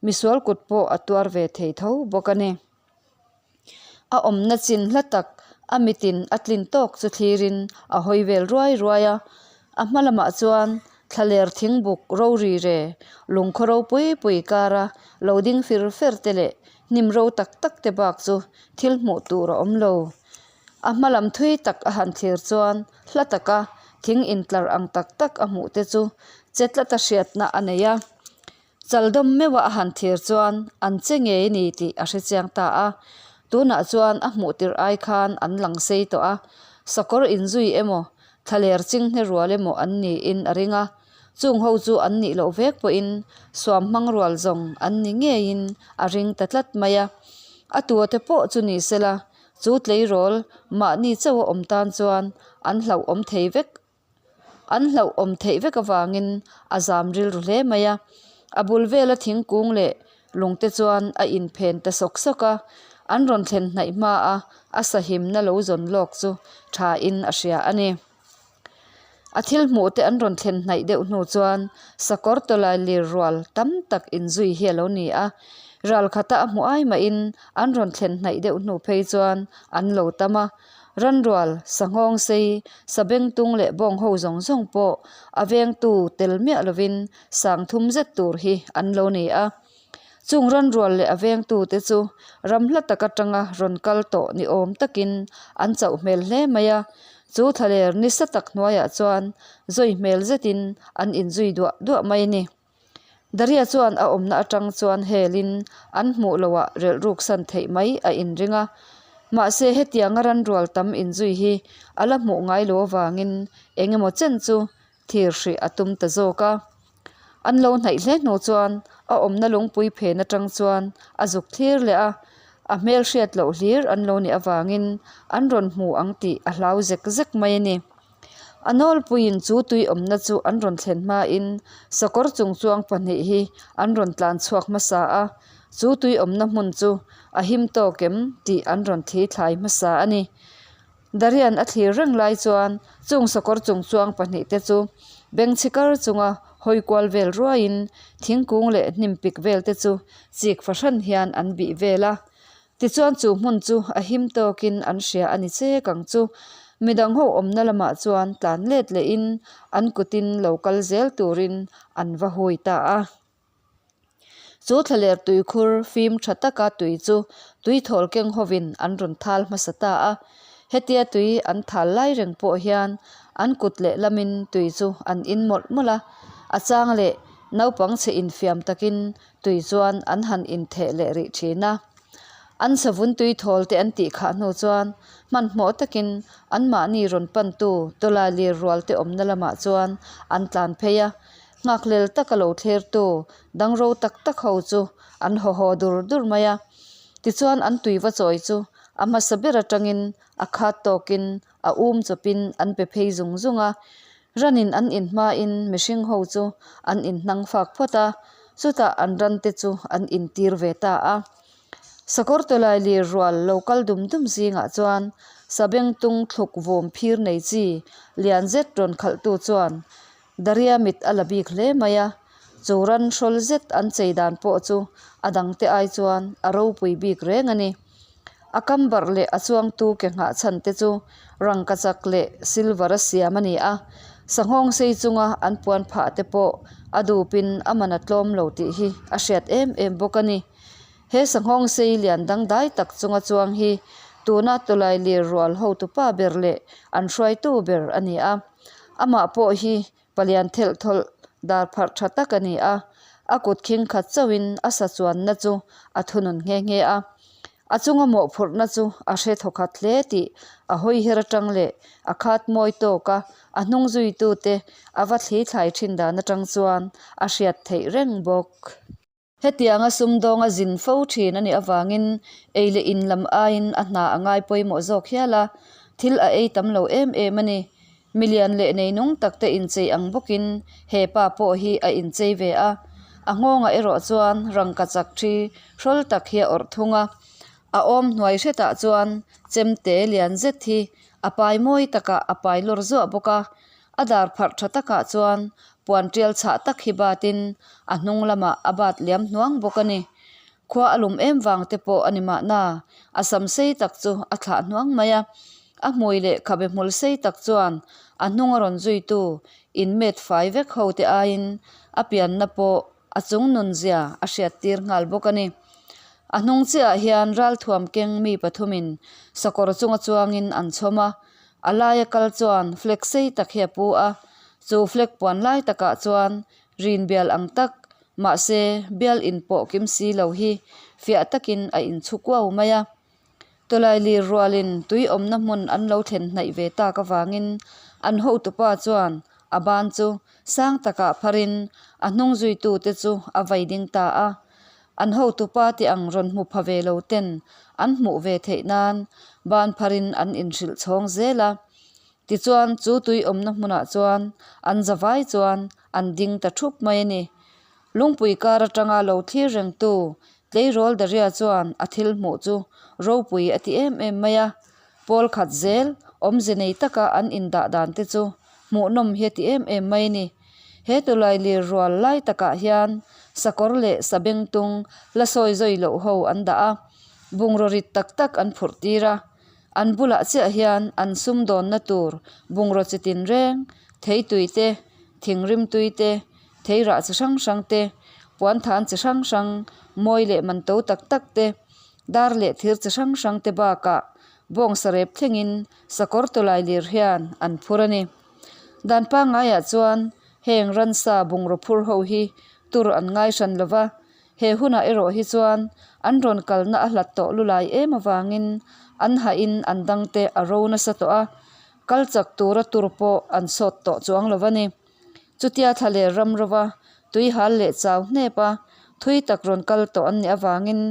misual kut pawh a tuar ve thei tho bawk a ni. A awmna chin hla tak a mitin a tlin tawk chu thlirin a hawi vel ruai ruai a, a hma lamah chuan thlaler thingbuk rori re lungkhaw ropui pui kara lo ding fir fer te leh hnim ro tak tak te bak chu thil hmuh tur a awm lo. A hma lam thui tak a han thlir chuan hla taka thing intlar ang tak tak a hmuh te chu che tlata hriatna a nei a. Chaldawm meuha a han thir chuan an che ngei ni tih a hre chiang ta a, tunah chuan a hmuh tirh ai khan an lang sei tawh a, sakawr inzui emaw, thlaler chinghne rual emaw an niin a ring a. Chung ho chu an nih loh vek pawhin suam hmang rual zawng an ni ngeiin a ring ta tlat mai a. A tua te pawh chu ni sela, chu tleirawl mahni chauh a awm tan chuan an hlauhawm thei vek an hlauhawm theih vek avangin a zam rilru hle mai a. A bul vela thingkung leh lung te chuan a inphen ta sawk sawk a, an rawn thlen hnaih hma a a sahimna lo zawn lawk chu tha in a hria a ni. A thil hmuh te an rawn thlen hnaih deuh hnu chuan sakawr tawlai lir rual tam tak inzui hi a lo ni a, ral khata a hmuh ai mahin an rawn thlen hnaih deuh hnu phei chuan an lo tam a, ranrual, sanghawng sei, sabengtung leh bawng ho zawng zawng pawh a vengtu tel miah lovin sang thum zet tur hi an lo ni a. Chung ranrual leh a vengtute chu ram hla tak atanga rawn kal tawh ni awm takin an chauh hmel hle mai a, chu thlaler nisa tak hnuaiah chuan zawi hmel zetin an inzui duah duah mai a ni. Daria chuan a awmna atang chuan helin an hmuh loah relh ruksan theih mai a inring a, mahse hetianga ranrual tam inzui hi a la hmuh ngai lo avangin eng emaw chen chu thir hrih a tum ta zawk a. An lo hnaih hle hnu chuan a awmna lungpui phen atang chuan a zuk thlir leh a, a hmel hriat loh hlir an lo nih avangin an rawn hmu ang tih a hlau zek zek mai a ni. A nawlpuiin chu tui awmna chu an rawn thlen hmain sakawr chung chuang pahnih hi an rawn tlan chhuak hmasa a, chu tui awmna hmun chu a him tawk em tih an rawn thli thlai hmasa a ni. Darian a thlir reng lai chuan chung sakawr chung chuang pahnihte chu bengchhi kar chunga hawi kual vel ruaiin thingkung leh hnim pik vel te chu chik fahran hian an bih vel a. Tichuan chu hmun chu a him tawkin an hria a ni chek ang chu. Midang ho awmna lamah chuan tlan let lehin an kutin lo kal zel turin an va hui ta a. Chu thlaler tuikhur fim tha taka tui chu tui thawl keng hovin an rawn thal hmasa ta a. Hetia tui an thal lai reng pawh hian an kut leh lamin tui chu an in mawlh mawlh a. A chang leh naupang chhe infiam takin tui chuan an han intheh leh rih thin a. An savun tui thawl te an tih khah hnu chuan hmanhmawh takin anmahni rawn pantu tawlai lir rual te awmna lamah chuan an tlan phei a. Nghakhlel taka lo thlertu dangro tak tak ho chu an haw haw dur dur mai a. Tichuan an tui va chawi chu a hmasa ber atangin a khat tawkin a um chawpin an pe phei zung zung a. Ranin an in hmain mihring ho chu an inhnang fak phawt a, chutah an ran te chu an intir ve ta a. Sakawr tawlai lir rual lo kal dum dum zingah chuan sabengtung thluk vawm phir nei chi lian zet rawn khalhtu chuan Daria mit a la bik hle mai a, chu ran hrawl zet an chei dan pawh chu a dangte ai chuan a ropui bik reng a ni. A kam barh leh a chuangtu ke nghah chhan te chu rangkachak leh silver a siam a ni a, sanghawng sei chunga an puan phah te pawh a dupin a man a tlawm lo tih hi a hriat em em bawk a ni. He sanghawng sei lian dangdai tak chunga chuang hi tuna tawlai lir rual hotupa ber leh an hruaitu ber a ni a. Amah pawh hi palian thelh thawlh dar pharh tha tak a ni a, a kut khing khat chauhin a sa chuanna chu a thunun nghe nghe a. A chunga mawhphurhna chu a hre thawkhat hle tih a hawi her atang leh a khat mawi tawk a, a hnung zuitute a va thli thlai thin dan atang chuan a hriat theih reng bawk. Hetianga sumdawnga zin fo thin a nih avangin ei leh in lam aiin a hna a ngai pawimawh zawk hial a, thil a ei tam lo em em a ni. Milian leh neinung tak te inchei ang bawkin he pa pawh hi a inchei ve a, a nghawngah erawh chuan rangkachak thi hrawl tak hi a awrh thung a, a awm hnuai hretah chuan chemte lian zet hi a pai mawi takah a pai lawr zuah bawk a, A dar pharh tha takah chuan puan tial chhah tak hi batin a hnung lamah a bat liam hnuang bawk a ni. Khua a lum em vang te pawh a ni mahna, a sam sei tak chu a thlah hnuang mai a. A hmui leh khabe hmul sei tak chuan a hnung a rawn zuitu inmet fai vek ho te aiin a pianna pawh a chung nunzia a hriat tir nghal bawk a ni. A hnung chiahah hian ralthuam keng mi pathumin sakawr chunga chuangin an chhawm a, A laia kal chuan flag sei tak hi a pu a, chu flag puan lai takah chuan rin bial ang tak, mahse bial in pawh kim si lo hi fiah takin a inchhu kuau mai a. Tawlai lir rualin tui awmna hmun an lo thlen hnaih ve tak avangin an hotupa chuan. A ban chu sang takah pharin a hnung zuitute chu a vai ding ta a. An hotupa te ang rawn hmu pha ve lo ten an hmuh ve theih nan ban pharin an inhrilh chhawng zel a. Tichuan chu tui awmna hmunah chuan an zavai chuan an ding ta thup mai a ni. Lungpui kar atanga lo thlir rengtu tleirawl Daria chuan a thil hmuh chu ropui a ti em em mai a. Pawl khat zel awmze nei taka an indah dan te chu hmuhnawm hi a ti em em mai a ni. He tawlai lir rual lai takah hian sakawr leh sabengtung la sawi zawi loh ho an dah a, bungraw rit tak tak an phurh tir a. An bulah chiah hian an sumdawnna tur bungraw chi tin reng, theitui te, thingrim tui te, theirah chi hrang hrang te, puanthan chi hrang hrang, mawi leh man to tak tak te, dar leh thir chi hrang hrang te bakah bawngsa rep thlengin sakawr tawlai lir hian an phur a ni. Dan pangaiah chuan heng ransa bungraw phur ho hi tur an ngai hran lo va, he hunah erawh hi chuan an rawn kalna a hlat tawh lulai em avangin an hahin an dangte a ro nasa tawh a, kal chak tura tur pawh an sawt tawh chuang lo va ni. Chutia thla leh ram rova tui hal leh chau hnep a, thui tak rawn kal tawh an nih avangin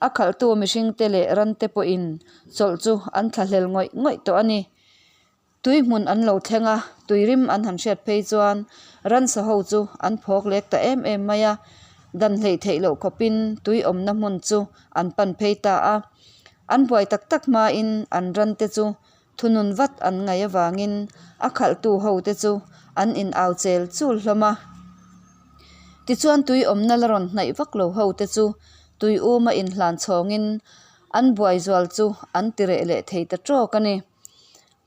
a khalhtu mihringte leh rante pawhin chawlh chu an thlahlel ngawih ngawih tawh a ni. Tui hmun an lo thleng a, tui rim an han hriat phei chuan ransa ho chu an phawk lek ta em em mai a, dan hleih theih loh khawpin tui awmna hmun chu an pan phei ta a. An buai tak tak hmain an rante chu Thunun vat an ngaih avangin a khalhtu hote chu an in au chel chul hlawm a. Tichuan tui awmna la rawn hnaih vak lo hote chu tui uma inhlan chhawngin an buai zual chu an ti reh leh thei ta tawk a ni.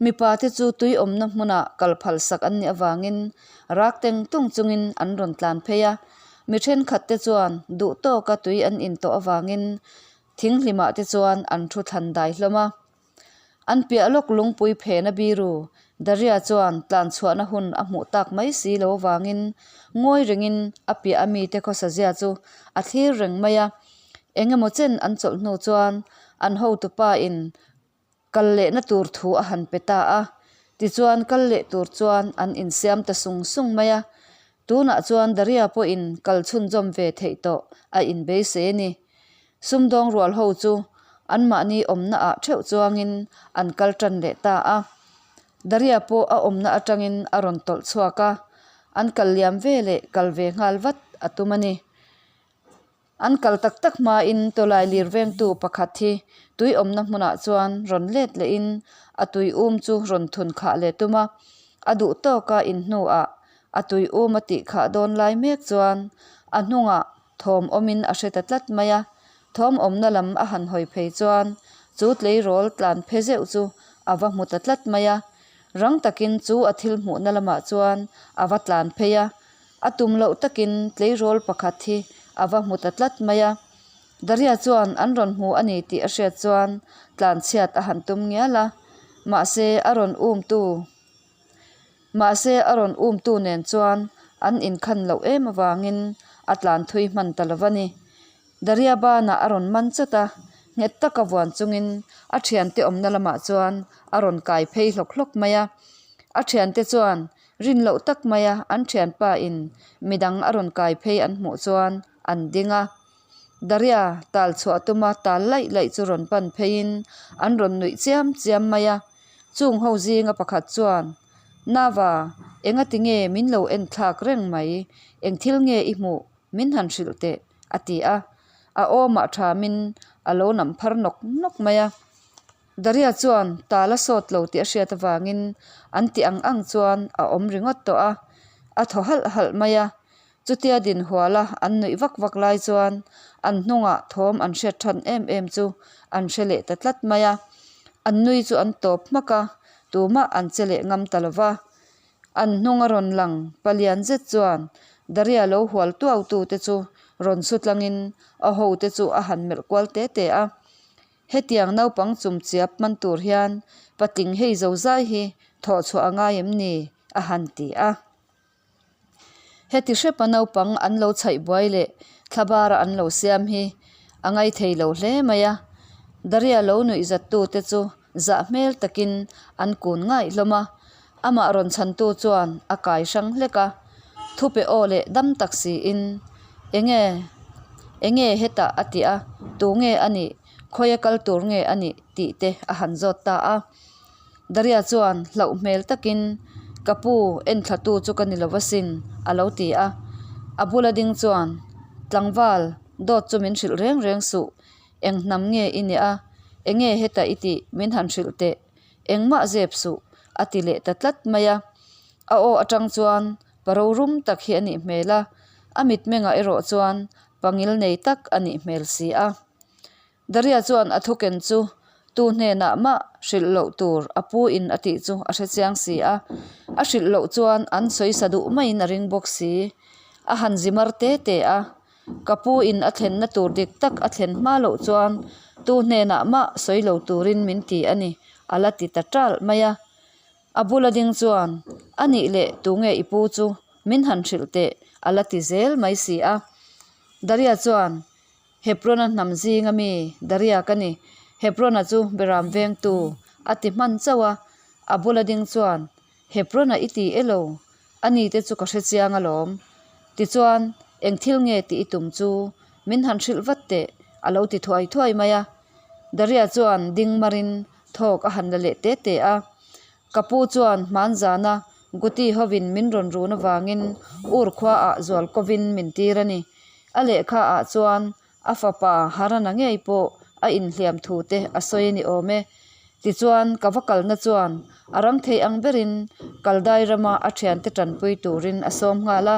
Mipa te chu tui awmna hmunah kal phal sak an nih avangin rak teng tung chungin an rawn tlan phei a. Mi thenkhat te chuan duh tawka tui an in tawh avangin thinghlimah te chuan an thu thlan dai hlawm a. An piah lawk lungpui phena biru Daria chuan tlan chhuahna hun a hmuh tak mai si lo avangin ngawi rengin a piah a mite khawsa zia chu a thlir reng mai a. Eng emaw chen an chawlh hnu chuan an hotupa in kal lehna tur thu a han pe ta a. Tichuan kal leh tur chuan an insiam ta sung sung mai a. Tunah chuan Daria pawhin kal chhunzawm ve theih tawh a inbeisei a ni. Sumdawng rual ho chu anmahni awmna ah theuh chuangin an kal tan leh ta a. Daria pawh a awmna atangin a rawn tawlh chhuak a, an kal liam ve leh kal ve nghal vat a tum a ni. An kal tak tak hmain tawlai lir vengtu pakhat hi tui awmna hmunah chuan rawn let lehin a tui um chu rawn thun khah leh tum a, a duh tawka in hnuah a tui um a tih khah dawn lai mek chuan a hnungah Thawm awmin a hre ta tlat mai a, thawm awmna lam a han hawi phei chuan chu tleirawl tlan phe zeuh chu a va hmu ta tlat mai a. Rang takin chu a thil hmuhna lamah chuan a va tlan phei a, a tum loh takin tleirawl pakhat hi a va hmu ta tlat mai a. Daria chuan an rawn hmu a ni tih a hriat chuan tlan chhiat a han tum ngial a, mahse a rawn umtu. Mahse a rawn umtu nen chuan an inkhan loh em avangin a tlan thui hman ta lo va ni. Daria banah a rawn man chawt a, nghet taka vuan chungin a thiante awmna lamah chuan a rawn kai phei hlawk hlawk mai a. A thiante chuan rin loh tak maia an thianpa in midang a rawn kai phei an hmuh chuan an ding a. Daria tal chhuah tuma tal laih laih chu rawn pan pheiin an rawn nuih chiam chiam mai a. Chung ho zinga pakhat chuan, Nava, engati nge min lo en thlak reng mai? Eng thil nge i hmuh? Min han hrilh teh, a ti a. A awmah thamin a lo nam phar nawk nawk mai a. Daria chuan tal a sawt lo tih a hriat avangin an tih ang ang chuan a awm ringawt tawh a. A thaw halh halh mai a. Chutia dinhuala an nuih vak vak lai chuan an hnungah thawm an hriat than em em chu an hre leh ta tlat mai a. An nui chu an tawp hmak a, tumah an che leh ngam ta lo va. An hnung a rawn lang palian zet chuan Daria lo hual tuau tu te chu rawn su tlangin a ho te chu a han melh kual te te a. Hetiang naupang chumchiap hman tur hian patling hei zozai hi thawh chhuah a ngai em ni? a han ti a. Heti hrepa naupang an lo chhaih buai leh thlabara an lo siam hi a ngaithei lo hle mai a, Daria lo nuih zattu te chu zah hmel takin an kun ngaih hlawm a. Amah rawn chhantu chuan a kai hrang hlek a, thupe aw leh dam tak siin, Enge? Enge hetah a ti a, tu nge a nih, khawia kal tur nge a nih tih te a han zawt ta a. Daria chuan hlauh hmel takin, Ka pu, enthlatu chu ka ni lo asin, a lo ti a. A bula ding chuan, Tlangval, dawt chu min hrilh reng reng suh, eng hnam nge i nih a, enge hetah i tih min han hrilh teh, engmah zep suh, a ti leh ta tlat mai a. A aw atang chuan pa rorum tak hi a nih hmel a, a mitmengah erawh chuan pangil nei tak a nih hmel si a. Daria chuan a thuken chu tu hnenah mah hrilh loh tur a pu in a tih chu a hre chiang si a, a hrilh loh chuan an sawi sa duh maiin a ring bawk si. A han zi mar te te a, ka pu in a thlenna tur dik tak a thlen hma loh chuan tu hnenah mah sawi lo turin min ti a ni, a la ti ta ṭalh mai a. A bula ding chuan, A nih leh tunge i pu chu min han hrilh teh, a la ti zel mai si a. Daria chuan, Hebrona hnam zinga mi Daria ka ni, Hebrona chu Beram vengtu a ti hman chauh a, a bula ding chuan, Hebrona i ti e lo, a ni te chu ka hre chiang alawm. Tichuan, eng thil nge tih i tum chu min han hrilh vat teh, a lo ti thuai thuai mai a. Daria chuan ding marin thawk a han la leh te te a. Ka pu chuan hmanzana Guti hovin min rawn run avangin Ur khuaah zual kovin min tir a ni. A lehkha ah chuan a fapa Harana ngei pawh a inhliam thu te a sawi a ni awm e. Tichuan ka va kalna chuan a ram thei ang berin Kaldai rama a thiante tanpui turin a sawm nghal a.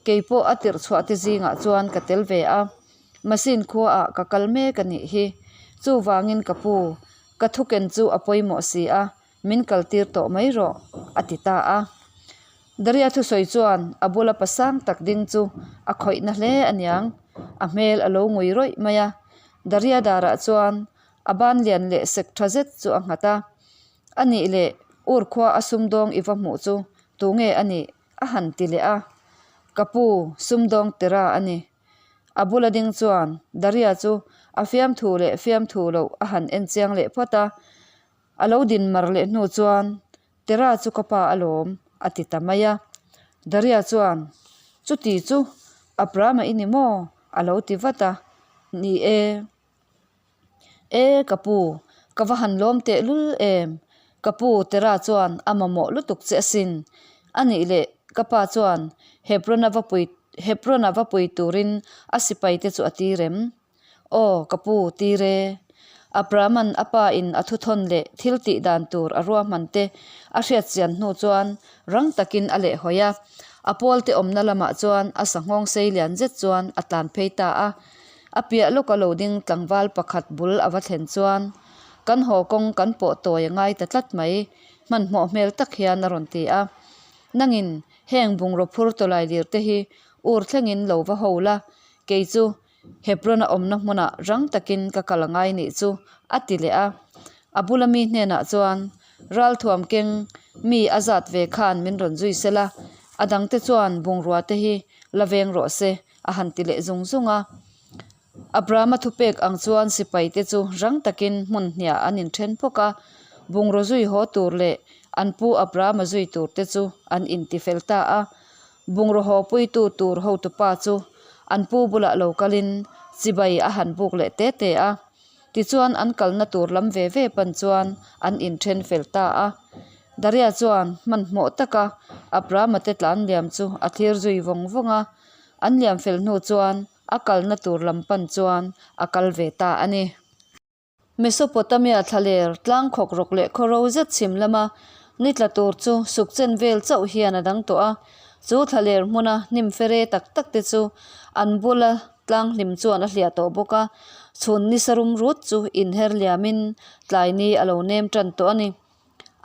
Kei pawh a tirh chhuah te zingah chuan ka tel ve a. Machine khuaah ka kal mek a nih hi. Chuvangin ka pu, ka thuken chu a pawimawh si a, min kaltir tawh mai rawh, a ti ta a. Daria thusawi chuan a bula pa sang tak ding chu a khawih na hle a niang, a hmel a lo ngui rawih mai a. Daria darah chuan a ban lian leh sek tha zet chu a nghat a. A nih leh ur khua a sumdawng i va hmuh chu tunge a nih? a han ti leh a. Ka pu, sumdawng tira a ni. A bula ding chuan Daria chu a fiamthu leh fiamthu loh a han en chiang leh phawt a. A lo din mar leh hnu chuan, Tera chu ka pa alawm, a ti ta mai a. Daria chuan, Chuti chu Abrahama i ni maw? a lo ti vat a. Ni e. E, ka pu, ka va han lawm teh lul em? Ka pu, Tera chuan a mamawh lutuk che asin. A nih leh, ka pa chuan Hebron-a va pui Hebron-a va pui turin a sipaite chu a tir em? Aw, ka pu, tir e. Abraham-a'n a pa in a thuthawn leh thil tih dan tur a ruahman te a hriat chian hnu chuan rang takin a lehhawi a. A pawlte awmna lamah chuan a sanghawng sei lian zet chuan a tlan phei ta a. A piah lawka lo ding tlangval pakhat bul a va thlen chuan, Kan haw kawng kan pawh tawi a ngai ta tlat mai, hmanhmawh hmel tak hian a rawn ti a. Nangin heng bungraw phur tawlai lir te hi ur thlengin lo va ho la, kei chu Hebron-a awmna hmunah rang takin ka kal angai nih chu, a ti leh a. A bula mi hnenah chuan, Ralthuam keng mi a zat ve khan min rawn zui sela, a dangte chuan bungrua te hi la veng rawh se, a han ti leh zung zung a. Abrahama thupek ang chuan sipaite chu rang takin hmun hniah an inthen phawk a, bungraw zui haw tur leh an pu Abrahama zui tur te chu an intifel ta a. Bungraw haw puitu tur hotupa chu an pu bulah lo kalin chibai a han buk leh te te a. Tichuan an kalna tur lam ve ve pan chuan an inthen fel ta a. Daria chuan hmanhmawh taka Abrahama te tlan liam chu a thlir zui vawng vawng a. An liam fel hnu chuan a kalna tur lam pan chuan a kal ve ta a ni. Mesopotamia thlaler tlang khawk rawk leh khaw ro zet chhim lama ni tla tur chu suk chen vel chauh hian a dang tawh a. Chu thlaler hmuna hnim fere tak tak te chu an bula tlang hlim chuan a hliah tawh bawk a. Chhun ni sarum rut chu inher liamin tlai ni a lo nem tan tawh a ni.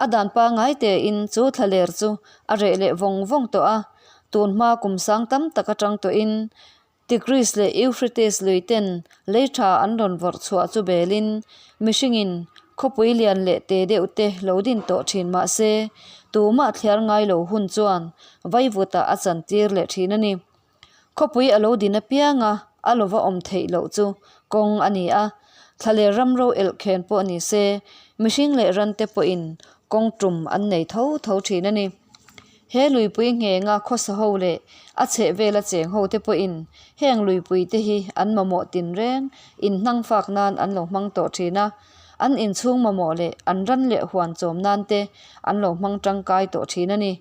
A dan pangngai tein chu thlaler chu a reh leh vawng vawng tawh a. Tun hma kum sang tam tak atang tawhin Tigris leh Euphrates lui ten lei tha an rawn vawrh chhuah chu belin mihringin khawpui lian leh te deuh te lo din tawh thin mah se tumah thliar ngai lo hun chuan vaivutah a chantir leh thin a ni. Khawpui a lo din apianga a lova awm theih loh chu kawng a ni a, thlaler ram ro elh khen pawh ni se mihring leh ran te pawhin. kawng tum an nei tho tho thin a ni. He luipui nghenga khawsa ho leh a chhehvela cheng ho te pawhin heng luipui te hi an mamawh tinreng inhnang fak nan an lo hmang tawh thin a, an inchhung mamawh leh an ran leh huan chawm nan te an lo hmang tangkai tawh thin a ni.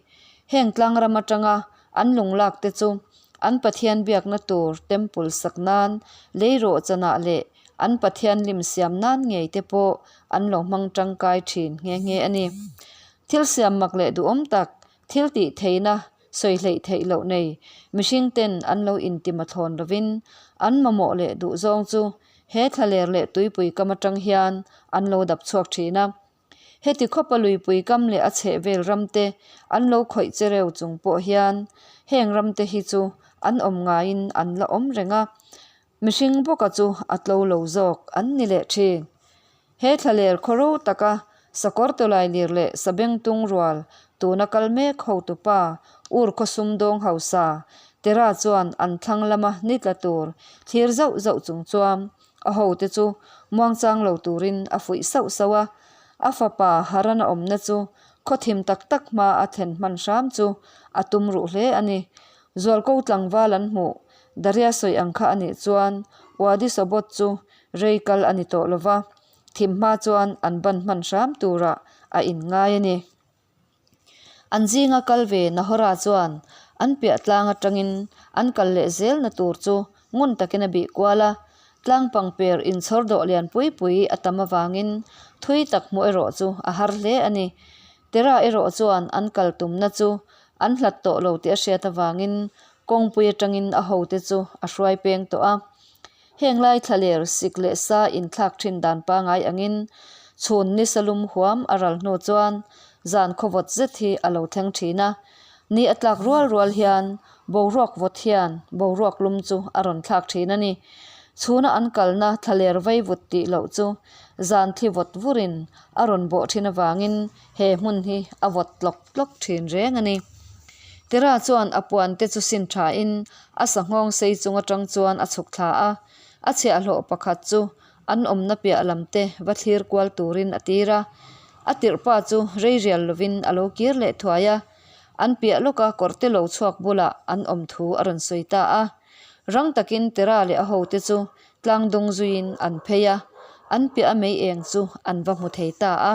Heng tlang ram atanga an lunglak te chu an Pathian biakna tur temple sak nan lei rawhchanah leh an Pathian lim siam nan ngei te pawh an lo hmang tangkai thin nghe nghe a ni. Thil siam mak leh duhawm tak, thil tih theihna sawi hleih theih loh nei mihring ten an lo intima thlawn lovin an mamawh leh duh zawng chu he thlaler leh tuipui kam atang hian an lo dap chhuak thin a. Heti khawpa luipui kam leh a chhehvel ram te an lo khawih che reu chung pawh hian heng ram te hi chu an awm ngaiin an la awm reng a, mihring bawka chu a tlo lo zawk an ni leh thin. He thlaler khawro taka sakawr tawlai lir leh sabengtung rual tuna kal mek hotupa Ur khaw sumdawng hausa Tera chuan an thlang lama ni tla tur thlir zauh zauh chung chuan A hote chu muangchang lo turin a fuih sauh sauh a, a fapa Harana awmna chu khawthim tak tak hma a thlen hman hram chu a tum ruh hle a ni. Zualko tlangval an hmuh Daria sawi ang kha a nih chuan Wadi Sobot chu rei kal a ni tawh lova, thim hma chuan an ban hman hram turah a inngai a ni. An zinga kal ve Nahora chuan an piah tlang atangin an kal leh zelna tur chu ngun takin a bih kual a, tlang pangper inchhawr dawh lian pui pui a tam avangin thui tak hmuh erawh chu a har hle a ni. Tera erawh chuan an kal tumna chu an hlat tawh lo tih a hriat avangin kawngpui atangin a hote chu a hruai peng tawh a. Heng lai thlaler sik leh sa inthlak thin dan pangai angin chhun ni salum huam a ral hnu chuan zan khawvawt zet hi a lo thleng thin a. Ni a tlak rual rual hian boruak vawt hian boruak lum chu a rawn thlak thin a ni. Chhuna an kalna thlaler vaivut tih loh chu zan thi vawt vurin a rawn bawh thin avangin he hmun hi a vawt tlawk tlawk thin reng a ni. Tera chuan a puan te chu sin thain A sanghawng sei chung atang chuan a chhuk thla a, a chhiahhlawh pakhat chu an awmna piah lam te va thlir kual turin a tir a. A tirh pa chu rei rial lovin a lo kir leh thuai a, an piah lawka kawrte lo chhuak bulah an awm thu a rawn sawi ta a. Rang takin Tera leh a hote chu tlang dung zuiin an phei a, an piah a mei eng chu an va hmu thei ta a.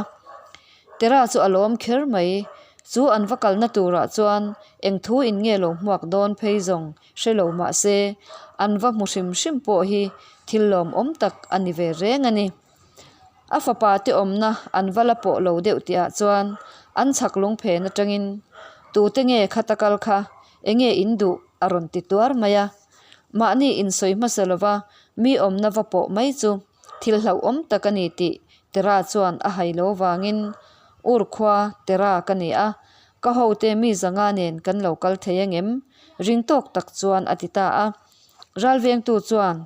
Tera chu a lawm kher mai, chu an va kalna turah chuan eng thu in nge lo hmuak dawn phei zawng hre lo mah se, an va hmu hrim hrim pawh hi thil lawmawm tak a ni ve reng a ni. A fapa te awmna an va la pawh lo deuh tihah chuan an chhak lungphen atangin, Tute nge khata kal kha, enge in duh? a rawn ti tuar mai a. Mahni insawi hmasa lova mi awmna va pawh mai chu thil hlauhawm tak a ni tih Tera chuan a hai lo vangin Ur khua Tera ka ni a, ka hote mi zanga nen kan lo kal thei angem? Ring tawk tak chuan a ti ta a. Ralvengtu chuan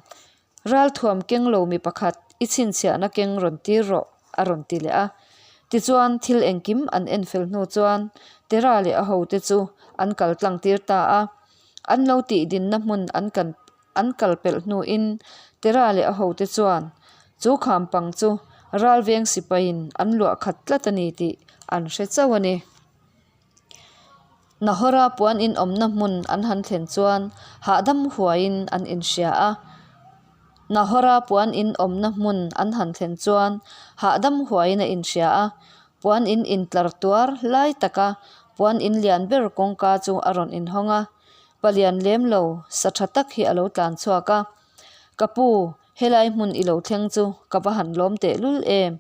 Ralthuam keng lo mi pakhat i chhinchhiahna keng rawn tir rawh a rawn ti leh a. Tichuan thil engkim an enfel hnu chuan Tera leh a hote chu an kal tlang tir ta a. An lo tih dinna hmun an kan an kal pelh hnuin Tera leh a hote chuan chu kham pang chu ralveng sipaiin an luah khat tlat a ni tih an hre chauh a ni. Nahora puan in awmna hmun an han thlen chuan hahdam huaiin an inhria a. Nahora puan in awmna hmun an han thlen chuan hahdam huaiin a inhria a. Puan in intlar tuar lai taka puan in lian ber kawngka chu a rawn inhawng a. Palian lem lo sa tha tak hi a lo tlan chhuak a. Ka pu, helai hmun i lo thleng chu ka va han lawm tehlul em?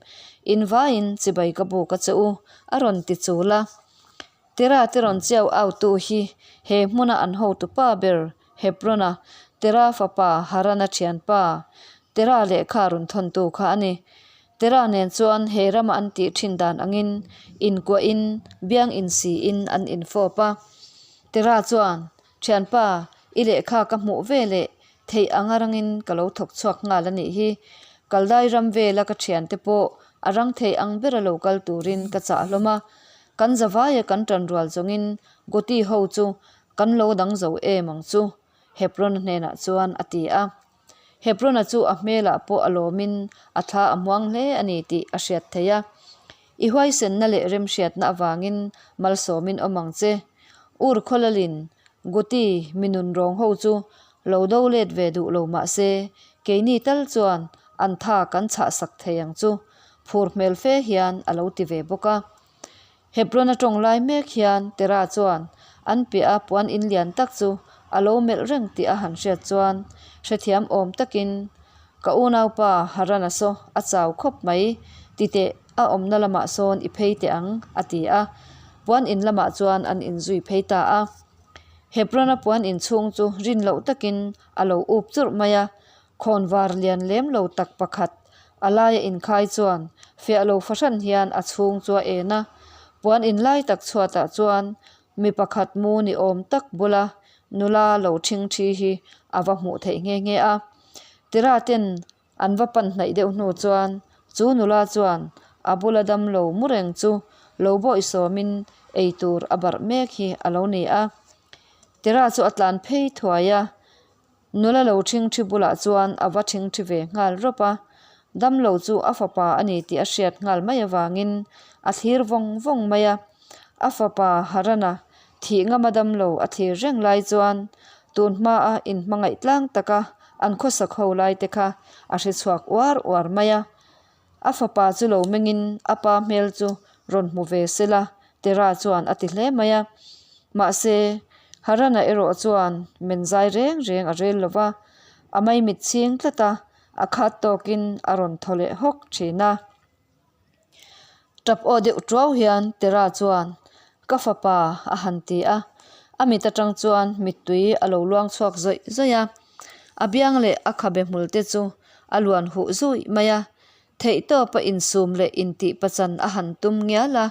In vaiin chibai ka buk a che u, a rawn ti chul a. Tera te rawn chiau au tu hi he hmuna an hotu pa ber Hebron-a Tera fapa Haran-a thianpa Tera lehkha rawn thawntu kha a ni. Tera nen chuan he rama an tih thin dan angin inkuahin biang insiin an infawp a. Tera chuan, Thianpa, i lehkha ka hmuh ve leh theih anga rangin ka lo thawk chhuak nghal a nih hi. Kaldai ram vela ka thiante pawh a rang thei ang bera lo kal turin ka chah hlawm a. Kan zavaia kan tan rual zawngin Goti ho chu kan lo dang zo em ang chu, Hebron-a hnenah chuan a ti a. Hebron-a chu a hmelah pawh a lawmin a thla a hmuang hle a ni tih a hriat theih a. I huaisenna leh remhriatna avangin malsawmin awm ang che. Ur khawlalin Guti mi nunrawng ho chu lo do let ve duh lo mah se, keini tal chuan an tha kan chhahsak thei ang chu, phur hmel fe hian a lo ti ve bawk a. Hebron a tawng lai mek hian Tera chuan an piah a puan in lian tak chu a lo melh reng tih a han hriat chuan hrethiam awm takin, Ka unaupa Harana saw a chau khawp mai, ti teh a awmna lamah sawn i phei teh ang, a ti a. Puan in lamah chuan an inzui phei ta a. Hebron-a puan in chhung chu rin loh takin a lo up churh mai a, Khawnvar lian lem lo tak pakhat a laia inkhai chuan fiah lo fahran hian a chhung chu a en a, puan in lai tak chhuatah chuan mi pakhat mu ni awm tak bula nula lo ṭhing ṭhi hi a va hmuh theih nghe nghe a. Tira ten an va pan hnaih deuh hnu chuan chu nula chuan a bula damlo mu reng chu lo bawihsawmin ei tur a barh mek hi a lo ni a. Tira chu a tlan phei thuai a. Nula lo ṭhingṭhi bulah chuan a va ṭhingṭhi ve nghal rawp a, damlo chu a fapa a ni tih a hriat nghal mai avangin a thlir vawng vawng mai a. A fapa Harana thih ngama damlo a thlir reng lai chuan tun hmaa inhmangaih tlang taka an khawsak ho lai te kha a hre chhuak uar uar mai a. A fapa chu lo mengin a pa hmel chu rawn hmu ve se la, Tera chuan a ti hle mai a. Mahse, Harana erawh chuan men zai reng reng a rel lo va, a maimit chhing tlat a, a khat tawkin a rawn thaw leh hawk thin a. Tap aw deuh tuau hian Tera chuan, Ka fapa, a han ti a. A mit atang chuan mittui a lo luang chhuak zawih zawih a. A biang leh a khabe hmul te chu a luan huh zuih mai a, theihtawpa insum leh intih pachan a han tum ngial a,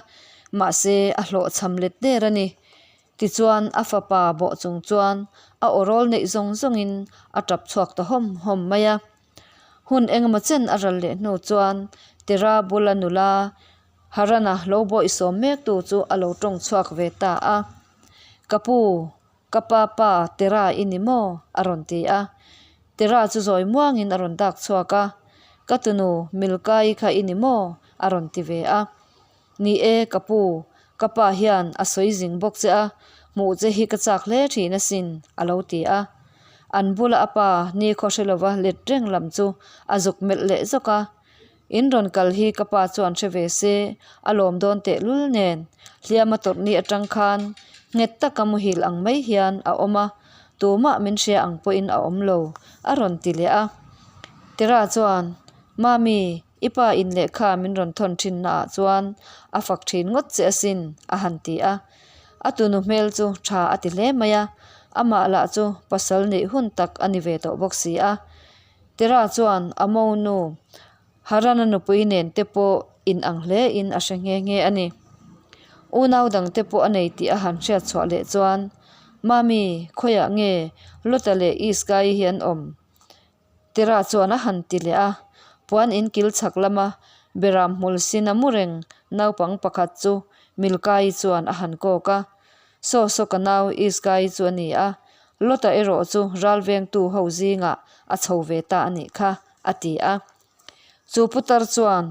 mahse a hlawhchham let der a ni. Tichuan a fapa bawh chung chuan a awrawl neih zawng zawngin a tap chhuak ta hawm hawm mai a. Hun engemaw chen a ral leh hnu chuan Tera bula nula Harana lo bawihsawm mektu chu a lo tawng chhuak ve ta a, Ka pu, Ka pa pa, Tera i ni maw? a rawn ti a. Tera chu zawi muangin a rawn dak chhuak a. Ka tunu, Milka-i kha i ni maw? a rawn ti ve a. Ni e, ka pu, ka pa hian a sawi zing bawk che a, hmuh che hi ka chak hle thin asin, a lo ti a. An bula a pa nikhaw hre lova let reng lam chu a zuk melh leh zawk a. In rawn kal hi ka pa chuan hre ve se, a lawm dawn teh lul nen. Hliama tawrhni atang khan nghet taka muhil ang mai hian a awm a, tumah min hria ang pawhin a awm lo, a rawn ti leh a. Tera chuan, Mami, i pa in lehkha min rawn thawn thinna ah chuan a fak thin ngawt che asin, a han ti a. A tunu hmel chu tha a ti hle mai a, amah lah chu pasal neih hun tak a ni ve tawh bawk si a. Tera chuan a monu Harana nupui nen te pawh inang hle in a hre nghe nghe a ni. Unau dang te pawh a nei tih a han hriat chhuah leh chuan, Mami, khawiah nge Lota leh Iskai hi an awm? Tera chuan a han ti leh a. Puan in kil chhak lama Beram hmul sin a mu reng naupang pakhat chu Milkai chuan a han kawk a. Saw saw ka nau Iskai chu a ni a, Lota erawh chu ral vengtu ho zingah a chho ve ta a nih kha, a ti a. Chu putar chuan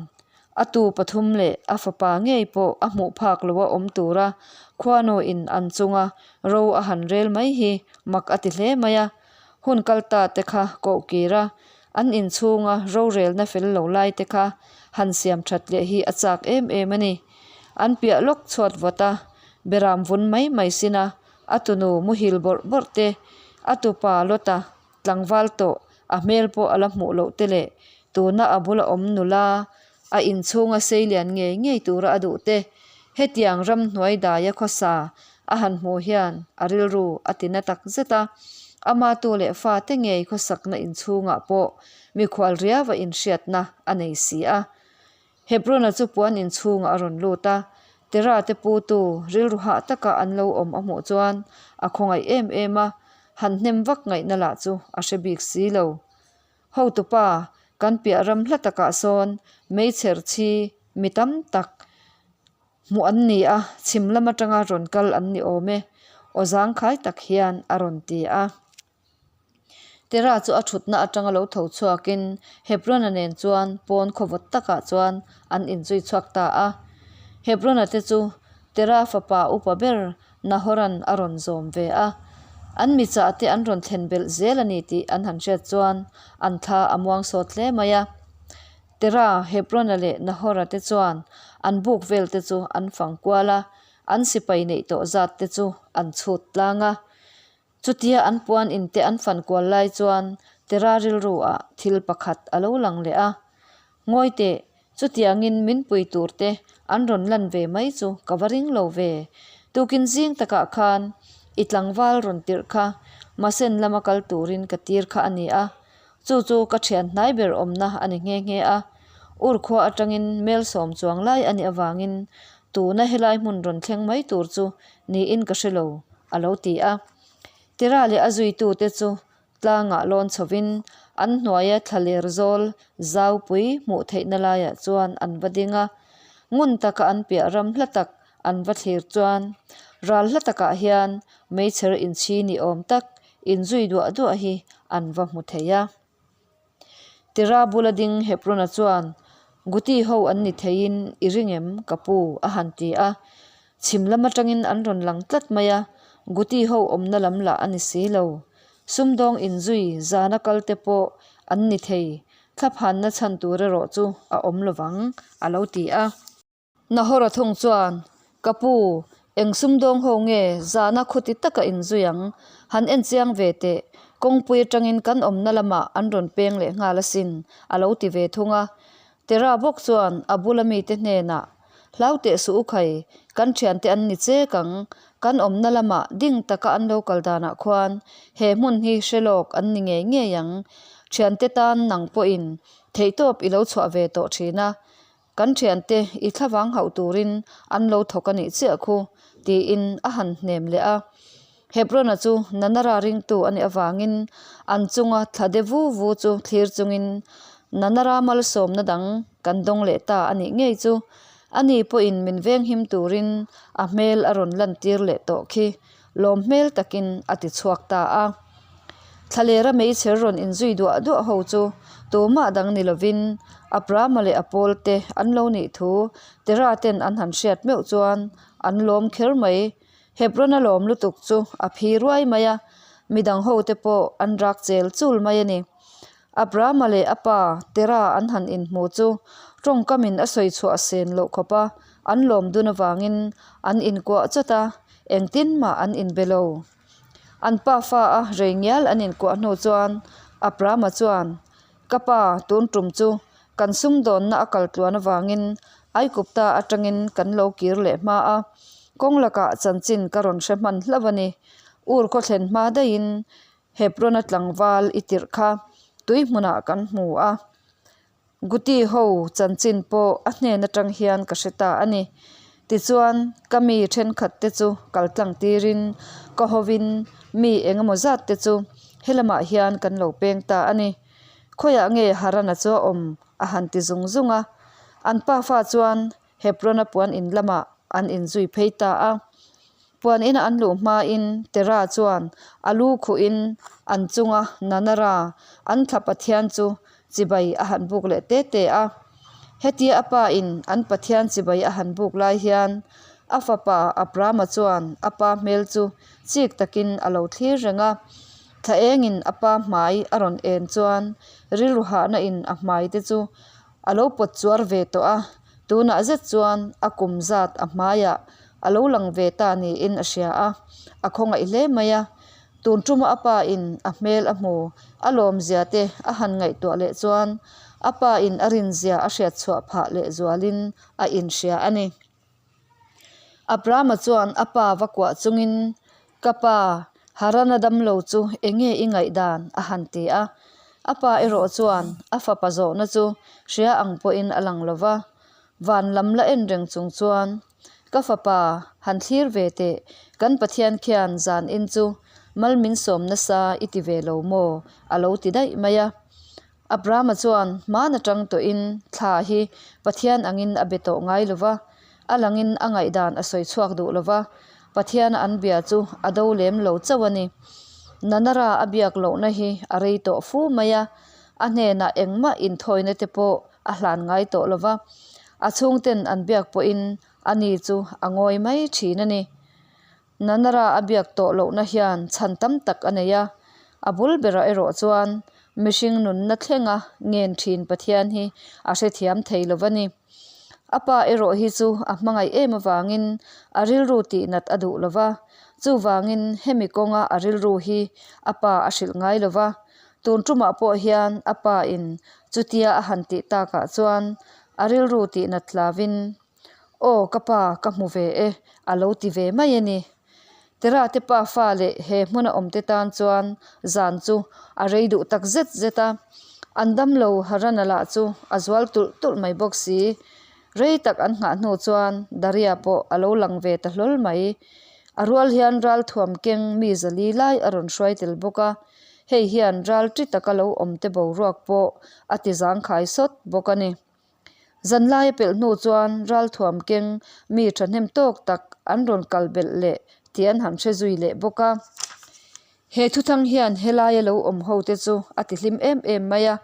a tu pathum leh a fapa ngei pawh a hmuh phak loa awm tura khuanuin an chunga ro a han rel mai hi mak a ti hle mai a. Hun kal ta te kha koh kir a, an inchhunga rorelna fel lo lai te kha han siam that leh hi a chak em em a ni. An piah lawk chhuat vawt a, beram vun mai mai sin a, a tunu muhil bawrh bawrh te, a tupa Lota tlangval tawh a hmel pawh a la hmuh loh te leh tuna a bula awm nula a inchhunga seilian ngei ngei tura a duh te, hetiang ramhnuai daia khawsa a han hmuh hian a rilru a ti na tak zet a, ama tu leh fate ngei khawsakna inchhungah pawh mikhual riava inhriatna a nei si a. Hebrona chu puan inchhungah a rawn lut a, Tera te putu rilru hah taka an lo awm a hmuh chuan a khawngaih em em a, han hnem vak ngaihna lah chu a hre bik si lo. Hotupa, kan piah ram hla takah sawn meichher chhi mi tam tak hmuh an ni a, chhim lam atanga rawn kal an ni awm e, aw zangkhai tak hian a rawn ti a. Tera chu a thutna atanga lo tho chhuakin Hebrona nen chuan pawn khawvawt takah chuan an inzui chhuak ta a. Hebrona te chu Tera fapa upa ber Nahoran a rawn zawm ve a. An michah te an rawn thlen belh zel a ni tih an han hriat chuan an thla a muang sawt hle mai a. Tera, Hebrona leh Nahora te chuan an buk vel te chu an fang kual a, an sipai neih tawh zat te chu an chhut tlang a. Chutia an puan in te an fan kual lai chuan Tera rilru ah thil pakhat a lo lang leh a. Ngawi teh, chutiangin min pui tur te an rawn lan ve mai chu ka va ring lo ve. Tukin zing takah khan i tlangval rawn tirh kha Masen lama kal turin ka tir kha a ni a. Chu chu ka thian hnai ber awmna a ni nghe nghe a. Ur khua atangin mel sawm chuang lai a nih avangin tuna helai hmun rawn thleng mai tur chu niin ka hre lo, a lo ti a. Tira leh a zuitute chu tlangah lawn chhovin an hnuaia thlaler zawl zaupui hmuh theihna laiah chuan an va ding a. Ngun taka an piah ram hla tak an va thlir chuan ral hla takah hian meichher inchhi ni awm tak inzui duah duah hi an va hmu thei a. Tira bula ding Hebrona chuan, Guti ho an ni theiin i ring em, ka pu? a han ti a. Chhim lam atangin an rawn lang tlat mai a, Guti ho awmna lam lah a ni si lo. Sumdawng inzui zana kal te pawh an ni thei, thlaphanna chhan tur erawh chu a awm lovang, a lo ti a. Nahora thung chuan, Ka pu, eng sumdawng ho nge zana khuti taka inzui ang? Han en chiang ve teh, kawngpui atangin kan awmna lamah an rawn peng leh nghal asin, a lo ti ve thung a. Tera bawk chuan a bula mite hnenah, Hlau teh suh u khai, kan thiante an ni chek ang, kan awmna lamah ding taka an lo kal danah khuan he hmun hi hre lawk an ni ngei ngei ang. Thiante tan nang pawhin theihtawp i lo chhuah ve tawh thin a, Kan thiante i thlavang hauh turin an lo thawk a nih chiah khu, tiin a han hnem leh a. Hebrona chu Nanara ringtu a nih avangin an chunga thla de vu vu chu thlir chungin Nanara malsawmna dang kan dawng leh ta a nih ngei chu. Ani pawhin min venghim turin a hmel a rawn lantir leh tawh khi lawm hmel takin a ti chhuak ta a. Thlalera meichher rawn inzui duah duah ho chu tumah dang ni lovin Abrahama leh a pawl te an lo nih thu Tera ten an han hriat meuh chuan an lawm kher mai. Hebron-a lawm lutuk chu a phi ruai mai a, midang ho te pawh an rak chel chul mai a ni. Abrahama leh a pa Tera an han inhmu chu tawngkamin a sawi chhuah sen loh khawp a, an lawm dun avangin an inkuah chawt a, engtin mah an inbe lo. An pa fa a rei ngial an inkuah hnu chuan Abrahama chuan, Ka pa, tun tum chu kan sumdawnna a kal tluan avangin Aikupta atangin kan lo kir leh hma a, kawng lakah chanchin ka rawn hre hman hlauh a ni. Ur khaw thlen hma daihin Hebron-a tlangval i tirh kha tui hmunah kan hmu a. Guti ho chanchin pawh a hnen atang hian ka hre ta a ni. Tichuan, ka mi thenkhat te chu kal tlang tirin ka hovin mi eng emaw zat te chu helamah hian kan lo peng ta a ni. Khawiah nge Harana chu a awm? a han ti zung zung a. An pafa chuan Hebron-a puan in lamah an inzui phei ta a. Puan ina an luh hmain Tera chuan a lu khuhin an chunga Nanara an thla pathian chu chibai a han buk leh te te a. Hetia a pa in an pathian chibai a han buk lai hian a fapa Abrama chuan a pa hmel chu chik takin a lo thlir reng a. Thla engin a pa hmai a rawn en chuan rilru hahna in a hmai te chu A lo pawt chuar ve tawh a, tunah zet chuan a kum zat a hmaiah a lo lang ve ta niin a hria a, a khawngaih hle mai a. Tun tuma a pa in a hmel a hmu, a lawmzia te a han ngaihtuah leh chuan a pa in a rinzia a hriat chhuah phah leh zualin a inhria a ni. Abrahama chuan a pa va kuah chungin, Ka pa, Harana damlo chu enge i ngaihdan? a han ti a. A pa erawh chuan a fapa zawhna chu hria ang pawhin a lang lo va. Van lam la en reng chung chuan, Ka fapa, han thlir ve teh, kan Pathian khian zan in chu mal min sawm nasa i ti ve lo maw? a lo ti daih mai a. Abrahama chuan hman atang tawhin thla hi Pathian angin a be tawh ngai lo va, a langin a ngaihdan a sawi chhuak duh lo va, Pathiana an bia chu a do lem lo chauh a ni. Nanara a biak lohna hi a rei tawh fu mai a, a hnenah engmah inthawina te pawh a hlan ngai tawh lo va, a chhungten an biak pawhin Ani chu a ngawi mai thin a ni. Nanara a biak tawh lohna hian chhan tam tak a nei a, a bul berah erawh chuan mihring nunna thlenga ngen thin Pathian hi a hrethiam thei lo va ni. A pa erawh hi chu a hmangaih em avangin a rilru tihnat a duh lo va, chuvangin hemi kawnga a rilru hi a pa a hrilh ngai lo va. Tun tumah pawh hian a pa in chutia a han tih takah chuan a rilru tihnat hlavin, Aw ka pa ka hmu ve e a lo ti ve mai a ni. Terate pa fa leh he hmuna awmte tan chuan zan chu a rei duh tak zet zet a, an damlo Harana lah chu a zual tulh tulh mai bawk si. Rei tak an nghah hnu chuan Daria pawh a lo lang ve ta hlawl mai. A rual hian ralthuam keng mi zali lai a rawn hruai tel bawk a, hei hian ral ṭi taka lo awmte boruak pawh a ti zangkhai sawt bawk a ni. Zanlai a pelh hnu chuan ralthuam keng mi thahnem tawk tak an rawn kal belh leh tih an han hre zui leh bawk a. He thuthang hian helaia lo awm ho te chu a ti hlim em em mai a,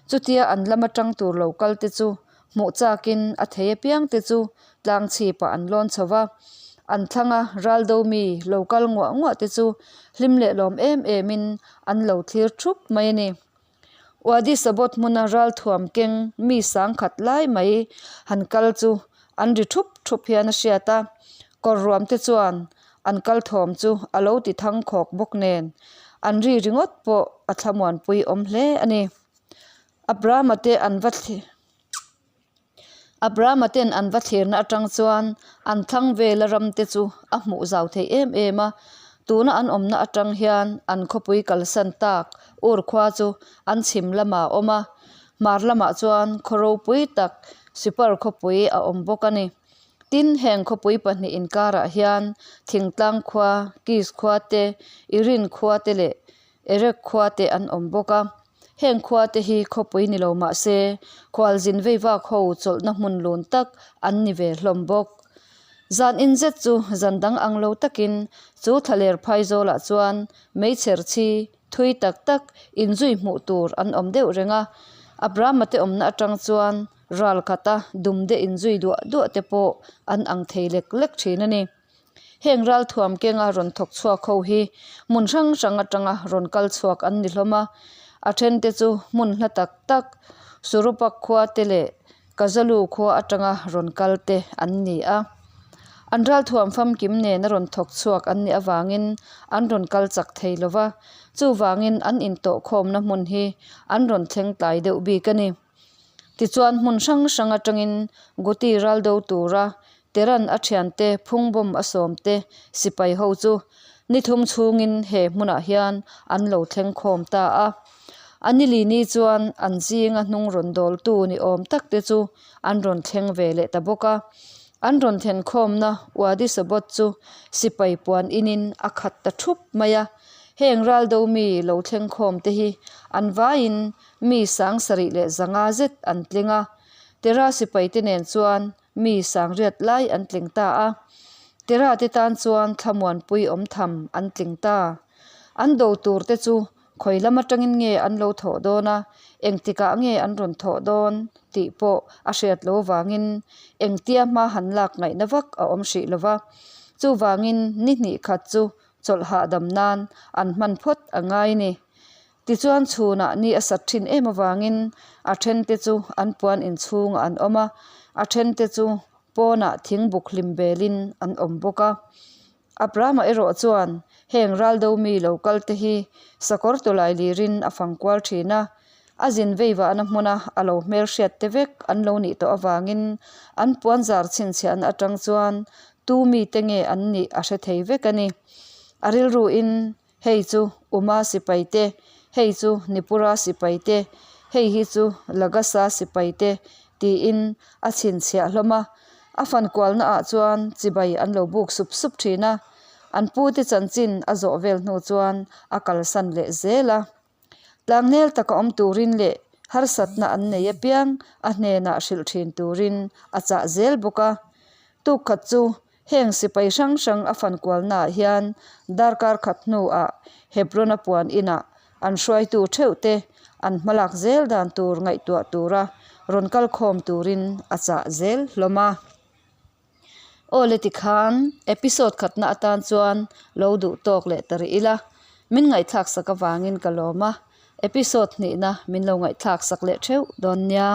chutia an lama tang tur lo kal te chu hmuh chakin a thei apiang te chu tlang chhipah an lawn chho va, an thlanga raldo mi lo kal nguah nguah te chu hlim leh lawm em emin an lo thlir thup mai a ni. Wadi Sabot hmuna ralthuam keng mi sangkhat lai mai han kal chu an ri thup thup hian a hriat a, kawr ruam te chuan an kal thawm chu a lo ti thang khawk bawk nen an ri ringawt pawh a thlamuanpui awm hle a ni. Abrahama te an va thli. Abrahama ten an va thlirna atang chuan an thlang vela ram te chu a hmuh zau thei em em a, tuna an awmna atang hian an khawpui kalsan tak Ur khua chu an chhim lamah a awm a, hmar lamah chuan khaw ropui tak Sipar khawpui a awm bawk a ni. Tin, heng khawpui pahnih inkarah hian thingtlang khua, Kis khua te, Irin khua te leh Erek khua te an awm bawk a, heng khua te hi khawpui ni lo mah se khualzin vei vak ho chawlhna hmun lun tak an ni ve hlawm bawk. Zan in zet chu zan dang ang lo takin chu thlaler phaizawlah chuan meichher chhi thui tak tak inzui hmuh tur an awm deuh reng a, Abrahama te awmna atang chuan ral khata dumde inzui duah duah te pawh an ang thei lek lek thin a ni. Heng ralthuam kenga rawn thawk chhuak ho hi hmun hrang hrang atanga rawn kal chhuak an ni hlawm a, a then te chu hmun hla tak tak Surupak khua te leh Kazalu khua atanga rawn kal te an ni a. An ralthuam famkim nena rawn thawk chhuak an nih avangin an rawn kal chak thei lo va, chuvangin an intawhkhawmna hmun hi an rawn thleng tlai deuh bik a ni. Tichuan hmun hrang hrang atangin Guti raldo tura Teran a thiante phungbawm a sawmte sipai ho chu ni thum chhungin he hmunah hian an lo thleng khawm ta a. A nili ni chuan an zinga hnung rawn dawltu ni awm tak te chu an rawn thleng ve leh ta bawk a. An rawn thlen khawmna Wadi Sabot chu sipai puan inin a khat ta thup mai a. Heng raldo mi lo thleng khawm te hi an vaiin Mi 7000 zet an tling a, Tera sipaite nen chuan mi sangriat lai an tling ta a. Tera te tan chuan thlamuanpui awm tham an tling ta. An do tur te chu khawi lam atangin nge an lo thawh dawn a, engtikah nge an rawn thawh dawn tih pawh a hriat lo vangin engtia hma han lak ngaihna vak a awm hrih lo va. Chuvangin ni hnih khat chu chawlh hahdam nan an hman phawt a ngai ni. Tichuan chhunah ni a sat thin em avangin a thente chu an puan inchhungah an awm a, a thente chu pawnah thingbuk hlim belin an awm bawk a. Abrahama erawh chuan heng raldo mi lo kal te hi sakawr tawlai lirin a fang kual thin a, a zin vei vahna hmuna a lo hmelhriat te vek an lo nih tawh avangin an puan zar chhinchhiahna atang chuan tu mite nge an nih a hre thei vek a ni. A rilruin Hei chu Uma sipai te, hei chu Nipura sipai te, hei hi chu Lagasa sipai te tiin a chhinchhiah hlawm a. A fankualna ah chuan chibai an lo buk sup sup thin a, an pute chanchin a zawh vel hnu chuan a kalsan leh zel a. Tlangnel taka awm turin leh harsatna an nei apiang a hnenah hrilh thin turin a chah zel bawk a. Tukkhat chu Heng sipai hrang hrang a fan kualnaah hian darkar khat hnuah Hebron-a puan inah an hruaitu theuhte an hmalak zel dan tur ngaihtuah tura rawn kal khawm turin a chah zel hlawm a. Aw le tikhan episode khatna atan chuan lo duh tawk leh ta rih ila, min ngaihthlak sak avangin ka lawm a, episode hnihna min lo ngaihthlak sak leh theuh dawn nia.